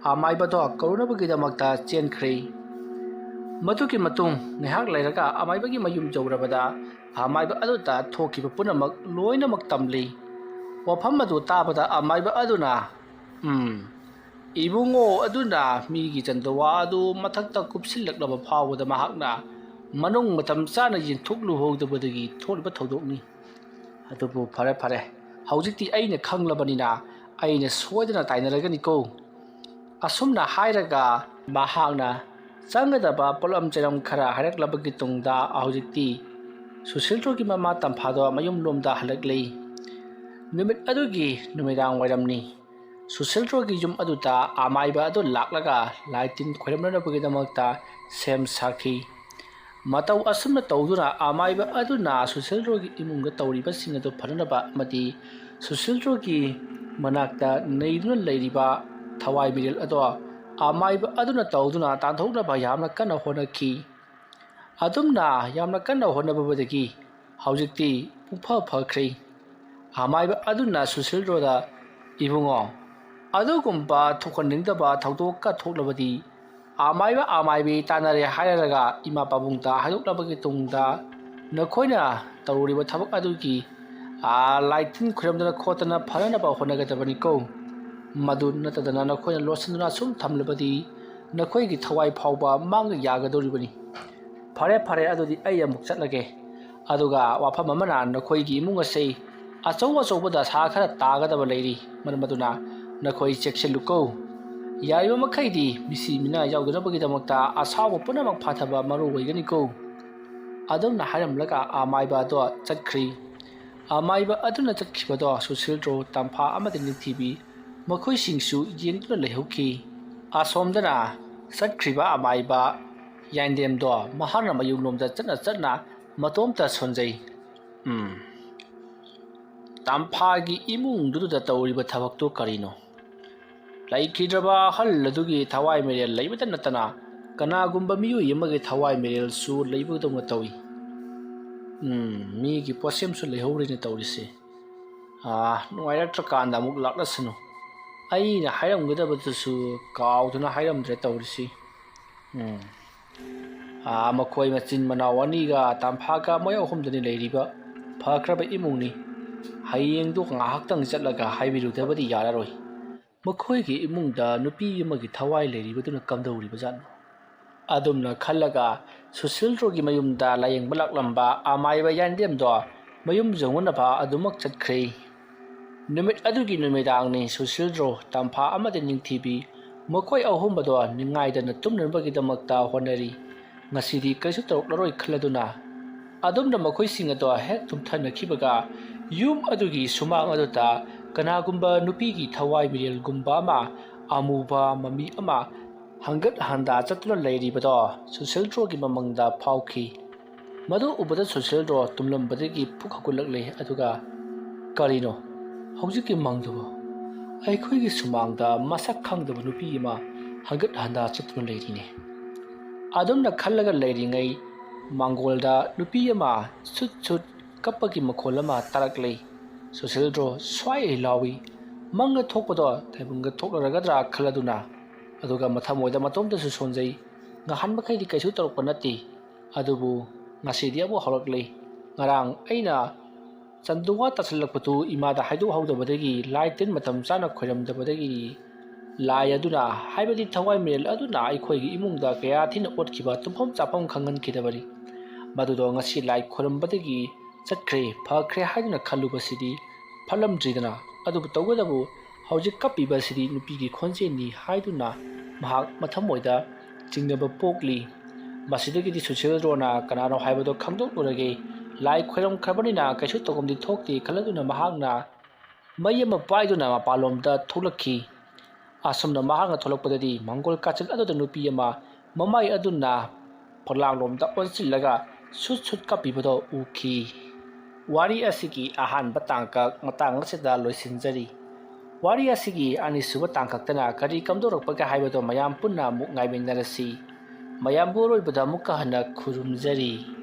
ꯑꯃꯥꯏꯕꯗꯣ ꯀꯧꯔꯨꯅꯕꯒꯤꯗꯃꯛꯇ ꯆꯦꯟꯈ꯭ꯔꯦ꯫ ꯃꯗꯨꯒꯤ ꯃꯇꯨꯡ ꯉꯥꯏꯍꯥꯛ ꯂꯩꯔꯒ ꯑꯃꯥꯏꯕꯒꯤ ꯃꯌꯨꯝ ꯌꯧꯔꯕꯗ ꯑꯃꯥꯏꯕ ꯑꯗꯨꯗ ꯊꯣꯛꯈꯤꯕ ꯄꯨꯝꯅꯃꯛ ꯂꯣꯏꯅꯃꯛ ꯇꯝꯂꯤ꯫ ꯋꯥꯐꯝ ꯑꯗꯨ ꯇꯥꯕꯗ ꯑꯃꯥꯏꯕ ꯑꯗꯨꯅ, "ꯎꯝ, ꯏꯕꯨꯡꯉꯣ ꯑꯗꯨꯅ ꯃꯤꯒꯤ ꯆꯟꯗꯋꯥ ꯑꯗꯨ ꯃꯊꯛꯇ ꯀꯨꯞꯁꯤꯜꯂꯛꯂꯕ ꯐꯥꯎꯕꯗ ꯃꯍꯥꯛꯅ ꯃꯅꯨꯡ ꯃꯇꯝ ꯆꯥꯅ ꯌꯦꯟꯊꯣꯛꯂꯨꯍꯧꯗꯕꯗꯒꯤ ꯊꯣꯛꯂꯤꯕ ꯊꯧꯗꯣꯛꯅꯤ꯫ ꯑꯗꯨꯕꯨ ꯐꯔꯦ ꯐꯔꯦ, ꯍꯧꯖꯤꯛꯇꯤ ꯑꯩꯅ ꯈꯪꯂꯕꯅꯤꯅ ꯑꯩꯅ ꯁꯣꯏꯗꯅ ꯇꯥꯏꯅꯔꯒꯅꯤꯀꯣ"꯫ ꯑꯁꯨꯝꯅ ꯍꯥꯏꯔꯒ ꯃꯍꯥꯛꯅ ꯆꯪꯒꯗꯕ ꯄꯣꯠꯂꯝ ꯆꯩꯔꯝ ꯈꯔ ꯍꯥꯏꯔꯛꯂꯕꯒꯤ ꯇꯨꯡꯗ ꯍꯧꯖꯤꯛꯇꯤ ꯁꯨꯁꯤꯜꯗ꯭ꯔꯣꯒꯤ ꯃꯃꯥ ꯇꯝꯐꯥꯗꯣ ꯃꯌꯨꯝꯂꯣꯝꯗ ꯍꯜꯂꯛꯂꯤ꯫ ꯅꯨꯃꯤꯠ ꯑꯗꯨꯒꯤ ꯅꯨꯃꯤꯗꯥꯡ ꯋꯥꯏꯔꯝꯅꯤ꯫ ꯁꯨꯁꯤꯜꯗ꯭ꯔꯣꯒꯤ ꯌꯨꯝ ꯑꯗꯨꯗ ꯑꯃꯥꯏꯕ ꯑꯗꯨ ꯂꯥꯛꯂꯒ ꯂꯥꯏ ꯇꯤꯟ ꯈꯣꯏꯔꯝꯅꯅꯕꯒꯤꯗꯃꯛꯇ ꯁꯦꯝ ꯁꯥꯈꯤ꯫ ꯃꯇꯧ ꯑꯁꯨꯝꯅ ꯇꯧꯗꯨꯅ ꯑꯃꯥꯏꯕ ꯑꯗꯨꯅ ꯁꯨꯁꯤꯜꯗ꯭ꯔꯣꯒꯤ ꯏꯃꯨꯡꯗ ꯇꯧꯔꯤꯕꯁꯤꯡ ꯑꯗꯨ ꯐꯅꯅꯕ ꯑꯃꯗꯤ ꯁꯨꯁꯤꯜꯗ꯭ꯔꯣꯒꯤ ꯃꯅꯥꯛꯇ ꯅꯩꯗꯨꯅ ꯂꯩꯔꯤꯕ ꯊꯋꯥꯏ ꯃꯤꯔꯦꯜ ꯑꯗꯣ ꯑꯃꯥꯏꯕ ꯑꯗꯨꯅ ꯇꯧꯗꯨꯅ ꯇꯥꯟꯊꯣꯛꯅꯕ ꯌꯥꯝꯅ ꯀꯟꯅ ꯍꯣꯠꯅꯈꯤ꯫ ꯑꯗꯨꯝꯅ ꯌꯥꯝꯅ ꯀꯟꯅ ꯍꯣꯠꯅꯕꯗꯒꯤ ꯍꯧꯖꯤꯛꯇꯤ ꯄꯨꯡꯐ ꯐꯈ꯭ꯔꯦ꯫ ꯑꯃꯥꯏꯕ ꯑꯗꯨꯅ ꯁꯨꯁꯤꯜꯗ꯭ꯔꯣꯗ, "ꯏꯕꯨꯡꯉꯣ, ꯑꯗꯨꯒꯨꯝꯕ ꯊꯣꯛꯍꯟꯅꯤꯡꯗꯕ ꯊꯧꯗꯣꯛꯀ ꯊꯣꯛꯂꯕꯗꯤ ꯑꯃꯥꯏꯕ ꯑꯃꯥꯏꯕꯤ ꯇꯥꯟꯅꯔꯦ ꯍꯥꯏꯔꯒ ꯏꯃꯥ ꯄꯥꯕꯨꯡꯗ ꯍꯥꯏꯗꯣꯛꯂꯕꯒꯤ ꯇꯨꯡꯗ ꯅꯈꯣꯏꯅ ꯇꯧꯔꯤꯕ ꯊꯕꯛ ꯑꯗꯨꯒꯤ, ꯑꯥ, ꯂꯥꯏ ꯇꯤꯟ ꯈꯨꯔꯝꯗꯅ ꯈꯣꯠꯇꯅ ꯐꯅꯅꯕ ꯍꯣꯠꯅꯒꯗꯕꯅꯤꯀꯣ꯫ ꯃꯗꯨ ꯅꯠꯇꯗꯅ ꯅꯈꯣꯏꯅ ꯂꯣꯠꯁꯤꯟꯗꯨꯅ ꯁꯨꯝ ꯊꯝꯂꯕꯗꯤ ꯅꯈꯣꯏꯒꯤ ꯊꯋꯥꯏ ꯐꯥꯎꯕ ꯃꯥꯡꯕ ꯌꯥꯒꯗꯧꯔꯤꯕꯅꯤ꯫ ꯐꯔꯦ, ꯐꯔꯦ, ꯑꯗꯨꯗꯤ ꯑꯩ ꯑꯃꯨꯛ ꯆꯠꯂꯒꯦ꯫ ꯑꯗꯨꯒ ꯋꯥꯐꯝ ꯑꯃꯅ, ꯅꯈꯣꯏꯒꯤ ꯏꯃꯨꯡ ꯑꯁꯤ ꯑꯆꯧ ꯑꯆꯧꯕ ꯗꯁꯥ ꯈꯔ ꯇꯥꯒꯗꯕ ꯂꯩꯔꯤ, ꯃꯔꯝ ꯑꯗꯨꯅ ꯅꯈꯣꯏ ꯆꯦꯛꯁꯤꯜꯂꯨꯀꯣ꯫ ꯌꯥꯔꯤꯕ ꯃꯈꯩꯗꯤ ꯃꯤꯁꯤ ꯃꯤꯅꯥ ꯌꯥꯎꯗꯅꯕꯒꯤꯗꯃꯛꯇ ꯑꯁꯥꯎꯕ ꯄꯨꯝꯅꯃꯛ ꯐꯥꯊꯕ ꯃꯔꯨ ꯑꯣꯏꯒꯅꯤꯀꯣ꯫" ꯑꯗꯨꯝꯅ ꯍꯥꯏꯔꯝꯂꯒ ꯑꯃꯥꯏꯕ ꯑꯗꯣ ꯆꯠꯈ꯭ꯔꯤ꯫ ꯑꯃꯥꯏꯕ ꯑꯗꯨꯅ ꯆꯠꯈꯤꯕꯗꯣ ꯁꯨꯁꯤꯜꯗ꯭ꯔꯣ, ꯇꯝꯐꯥ ꯑꯃꯗꯤ ꯅꯤꯡꯊꯤꯕꯤ ꯃꯈꯣꯏꯁꯤꯡꯁꯨ ꯌꯦꯡꯗꯨꯅ ꯂꯩꯍꯧꯈꯤ꯫ ꯑꯁꯣꯝꯗꯅ ꯆꯠꯈ꯭ꯔꯤꯕ ꯑꯃꯥꯏꯕ ꯌꯥꯏꯟꯗꯦꯝꯗꯣ ꯃꯍꯥꯛꯅ ꯃꯌꯨꯝꯂꯣꯝꯗ ꯆꯠꯅ ꯆꯠꯅ ꯃꯇꯣꯝꯇ ꯁꯣꯟꯖꯩ꯫ "ꯎꯝ, ꯇꯝꯐꯥꯒꯤ ꯏꯃꯨꯡꯗꯨꯗ ꯇꯧꯔꯤꯕ ꯊꯕꯛꯇꯨ ꯀꯔꯤꯅꯣ? ꯂꯩꯈꯤꯗ꯭ꯔꯕ ꯑꯍꯜ ꯑꯗꯨꯒꯤ ꯊꯋꯥꯏ ꯃꯤꯔꯦꯜ ꯂꯩꯕꯇ ꯅꯠꯇꯅ ꯀꯅꯥꯒꯨꯝꯕ ꯃꯤꯑꯣꯏ ꯑꯃꯒꯤ ꯊꯋꯥꯏ ꯃꯤꯔꯦꯜꯁꯨ ꯂꯩꯕꯗꯧꯅ ꯇꯧꯏ꯫ ꯎꯝ, ꯃꯤꯒꯤ ꯄꯣꯠꯁꯦꯝꯁꯨ ꯂꯩꯍꯧꯔꯦꯅꯦ ꯇꯧꯔꯤꯁꯦ꯫ ꯑꯥ, ꯅꯨꯡꯉꯥꯏꯔꯛꯇ꯭ꯔꯀꯥꯟꯗ ꯑꯃꯨꯛ ꯂꯥꯛꯂꯁꯅꯨ꯫ ꯑꯩꯅ ꯍꯥꯏꯔꯝꯒꯗꯕꯗꯨꯁꯨ ꯀꯥꯎꯗꯨꯅ ꯍꯥꯏꯔꯝꯗ꯭ꯔꯦ ꯇꯧꯔꯤꯁꯤ꯫ ꯎꯝ꯫ ꯑꯥ, ꯃꯈꯣꯏ ꯃꯆꯤꯟ ꯃꯅꯥꯎ ꯑꯅꯤꯒ ꯇꯝꯐꯥꯒ ꯃꯣꯏ ꯑꯍꯨꯝꯗꯅꯤ ꯂꯩꯔꯤꯕ꯫ ꯐꯈ꯭ꯔꯕ ꯏꯃꯨꯡꯅꯤ꯫ ꯍꯌꯦꯡꯗꯨ ꯉꯥꯏꯍꯥꯛꯇꯪ ꯆꯠꯂꯒ ꯍꯥꯏꯕꯤꯔꯨꯗꯕꯗꯤ ꯌꯥꯔꯔꯣꯏ꯫ ꯃꯈꯣꯏꯒꯤ ꯏꯃꯨꯡꯗ ꯅꯨꯄꯤ ꯑꯃꯒꯤ ꯊꯋꯥꯏ ꯂꯩꯔꯤꯕꯗꯨꯅ ꯀꯝꯗꯧꯔꯤꯕꯖꯥꯠꯅꯣ?" ꯑꯗꯨꯝꯅ ꯈꯜꯂꯒ ꯁꯨꯁꯤꯜꯗ꯭ꯔꯣꯒꯤ ꯃꯌꯨꯝꯗ ꯂꯥꯌꯦꯡꯕ ꯂꯥꯛꯂꯝꯕ ꯑꯃꯥꯏꯕ ꯌꯥꯏꯟꯗꯦꯝꯗꯣ ꯃꯌꯨꯝ ꯌꯧꯅꯅꯕ ꯑꯗꯨꯃꯛ ꯆꯠꯈ꯭ꯔꯦ꯫ ꯅꯨꯃꯤꯠ ꯑꯗꯨꯒꯤ ꯅꯨꯃꯤꯗꯥꯡꯅꯤ꯫ ꯁꯨꯁꯤꯜꯗ꯭ꯔꯣ, ꯇꯝꯐꯥ ꯑꯃꯗꯤ ꯅꯤꯡꯊꯤꯕꯤ ꯃꯈꯣꯏ ꯑꯍꯨꯝ ꯑꯗꯣ ꯅꯤꯡꯉꯥꯏꯗꯅ ꯇꯨꯝꯅꯅꯕꯒꯤꯗꯃꯛꯇ ꯍꯣꯠꯅꯔꯤ꯫ ꯉꯁꯤꯗꯤ ꯀꯔꯤꯁꯨ ꯇꯧꯔꯛꯂꯔꯣꯏ ꯈꯜꯂꯗꯨꯅ ꯑꯗꯨꯝꯅ ꯃꯈꯣꯏꯁꯤꯡ ꯑꯗꯣ ꯍꯦꯛ ꯇꯨꯝꯊꯅꯈꯤꯕꯒ ꯌꯨꯝ ꯑꯗꯨꯒꯤ ꯁꯨꯃꯥꯡ ꯑꯗꯨꯗ ꯀꯅꯥꯒꯨꯝꯕ ꯅꯨꯄꯤꯒꯤ ꯊꯋꯥꯏ ꯃꯤꯔꯦꯜꯒꯨꯝꯕ ꯑꯃ, ꯑꯃꯨꯕ ꯃꯃꯤ ꯑꯃ ꯍꯪꯒꯠ ꯍꯟꯗꯥ ꯆꯠꯇꯨꯅ ꯂꯩꯔꯤꯕꯗꯣ ꯁꯨꯁꯤꯜꯗ꯭ꯔꯣꯒꯤ ꯃꯃꯪꯗ ꯐꯥꯎꯈꯤ꯫ ꯃꯗꯨ ꯎꯕꯗ ꯁꯨꯁꯤꯜꯗ꯭ꯔꯣ ꯇꯨꯝꯂꯝꯕꯗꯒꯤ ꯐꯨꯛ ꯍꯧꯒꯠꯂꯛꯂꯦ, ꯑꯗꯨꯒ, "ꯀꯔꯤꯅꯣ ꯍꯧꯖꯤꯛꯀꯤ ꯃꯪꯗꯨꯕꯨ? ꯑꯩꯈꯣꯏꯒꯤ ꯁꯨꯃꯥꯡꯗ ꯃꯁꯛ ꯈꯪꯗꯕ ꯅꯨꯄꯤ ꯑꯃ ꯍꯪꯒꯠ ꯍꯟꯗꯥ ꯆꯠꯇꯨꯅ ꯂꯩꯔꯤꯅꯤ꯫ ꯑꯗꯨꯝꯅ ꯈꯜꯂꯒ ꯂꯩꯔꯤꯉꯩ ꯃꯥꯡꯒꯣꯜꯗ ꯅꯨꯄꯤ ꯑꯃ ꯁꯨꯠ ꯁꯨꯠ ꯀꯞꯄꯒꯤ ꯃꯈꯣꯜ ꯑꯃ ꯇꯥꯔꯛꯂꯦ꯫ ꯁꯨꯁꯤꯜꯗ꯭ꯔꯣ ꯁ꯭ꯋꯥꯏ ꯂꯥꯎꯏ꯫ ꯃꯪꯒ ꯊꯣꯛꯄꯗꯣ ꯇꯥꯏꯕꯪꯒ ꯊꯣꯛꯂꯔꯒꯗ꯭ꯔꯥ ꯈꯜꯂꯗꯨꯅ, ꯑꯗꯨꯒ ꯃꯊꯃꯣꯏꯗ ꯃꯇꯣꯝꯇꯁꯨ ꯁꯣꯟꯖꯩ꯫ ꯉꯍꯥꯟ ꯃꯈꯩꯗꯤ ꯀꯩꯁꯨ ꯇꯧꯔꯛꯄ ꯅꯠꯇꯦ, ꯑꯗꯨꯕꯨ ꯉꯁꯤꯗꯤ ꯑꯃꯨꯛ ꯍꯧꯔꯛꯂꯦ꯫ ꯉꯔꯥꯡ ꯑꯩꯅ ꯆꯟꯗꯨꯋꯥ ꯇꯥꯁꯤꯜꯂꯛꯄꯗꯨ ꯏꯃꯥꯗ ꯍꯥꯏꯗꯣꯛꯍꯧꯗꯕꯗꯒꯤ, ꯂꯥꯏ ꯇꯤꯟ ꯃꯇꯝ ꯆꯥꯅ ꯈꯣꯏꯔꯝꯗꯕꯗꯒꯤ, ꯂꯥꯏ ꯑꯗꯨꯅ, ꯍꯥꯏꯕꯗꯤ ꯊꯋꯥꯏ ꯃꯤꯔꯦꯜ ꯑꯗꯨꯅ ꯑꯩꯈꯣꯏꯒꯤ ꯏꯃꯨꯡꯗ ꯀꯌꯥ ꯊꯤꯅ ꯑꯣꯠꯈꯤꯕ, ꯇꯨꯝꯐꯝ ꯆꯥꯐꯝ ꯈꯪꯍꯟꯈꯤꯗꯕꯅꯤ꯫ ꯃꯗꯨꯗꯣ ꯉꯁꯤ ꯂꯥꯏ ꯈꯣꯏꯔꯝꯕꯗꯒꯤ ꯆꯠꯈ꯭ꯔꯦ, ꯐꯈ꯭ꯔꯦ ꯍꯥꯏꯗꯨꯅ ꯈꯜꯂꯨꯕꯁꯤꯗꯤ ꯐꯠꯂꯝꯗ꯭ꯔꯤꯗꯅ꯫ ꯑꯗꯨꯕꯨ ꯇꯧꯕꯇꯕꯨ ꯍꯧꯖꯤꯛ ꯀꯞꯄꯤꯕꯁꯤꯗꯤ ꯅꯨꯄꯤꯒꯤ ꯈꯣꯟꯖꯦꯜꯅꯤ ꯍꯥꯏꯗꯨꯅ ꯃꯍꯥꯛ ꯃꯊꯃꯣꯏꯗ ꯆꯤꯡꯅꯕ ꯄꯣꯛꯂꯤ꯫ ꯃꯁꯤꯗꯒꯤꯗꯤ ꯁꯨꯁꯤꯜꯗ꯭ꯔꯣꯅ ꯀꯅꯥꯅꯣ ꯍꯥꯏꯕꯗꯨ ꯈꯪꯗꯣꯛꯂꯨꯔꯒꯦ, ꯂꯥꯏ ꯈꯣꯏꯔꯝꯈ꯭ꯔꯕꯅꯤꯅ ꯀꯩꯁꯨ ꯇꯧꯐꯝꯗꯤ ꯊꯣꯛꯇꯦ ꯈꯜꯂꯗꯨꯅ ꯃꯍꯥꯛꯅ ꯃꯩ ꯑꯃ ꯄꯥꯏꯗꯨꯅ ꯃꯄꯥꯟꯂꯣꯝꯗ ꯊꯣꯛꯂꯛꯈꯤ꯫ ꯑꯁꯨꯝꯅ ꯃꯍꯥꯛꯅ ꯊꯣꯛꯂꯛꯄꯗꯗꯤ ꯃꯪꯒꯣꯜ ꯀꯥꯆꯤꯜ ꯑꯗꯨꯗ ꯅꯨꯄꯤ ꯑꯃ ꯃꯃꯥꯏ ꯑꯗꯨꯅ ꯐꯛꯂꯥꯡꯂꯣꯝꯗ ꯑꯣꯟꯁꯤꯜꯂꯒ ꯁꯨꯠ ꯁꯨꯠ ꯀꯥꯞꯄꯤꯕꯗꯣ ꯎꯈꯤ꯫ ꯋꯥꯔꯤ ꯑꯁꯤꯒꯤ ꯑꯍꯥꯟꯕ ꯇꯥꯡꯀꯛ ꯃꯇꯥꯡ ꯑꯁꯤꯗ ꯂꯣꯏꯁꯤꯟꯖꯔꯤ꯫ ꯋꯥꯔꯤ ꯑꯁꯤꯒꯤ ꯑꯅꯤꯁꯨꯕ ꯇꯥꯡꯀꯛꯇꯅ ꯀꯔꯤ ꯀꯝꯗꯧꯔꯛꯄꯒꯦ ꯍꯥꯏꯕꯗꯣ ꯃꯌꯥꯝ ꯄꯨꯟꯅ ꯑꯃꯨꯛ ꯉꯥꯏꯃꯤꯟꯅꯔꯁꯤ꯫ ꯃꯌꯥꯝꯕꯨ ꯑꯔꯣꯏꯕꯗ ꯑꯃꯨꯛꯀ ꯍꯟꯅ ꯈꯨꯔꯨꯝꯖꯔꯤ꯫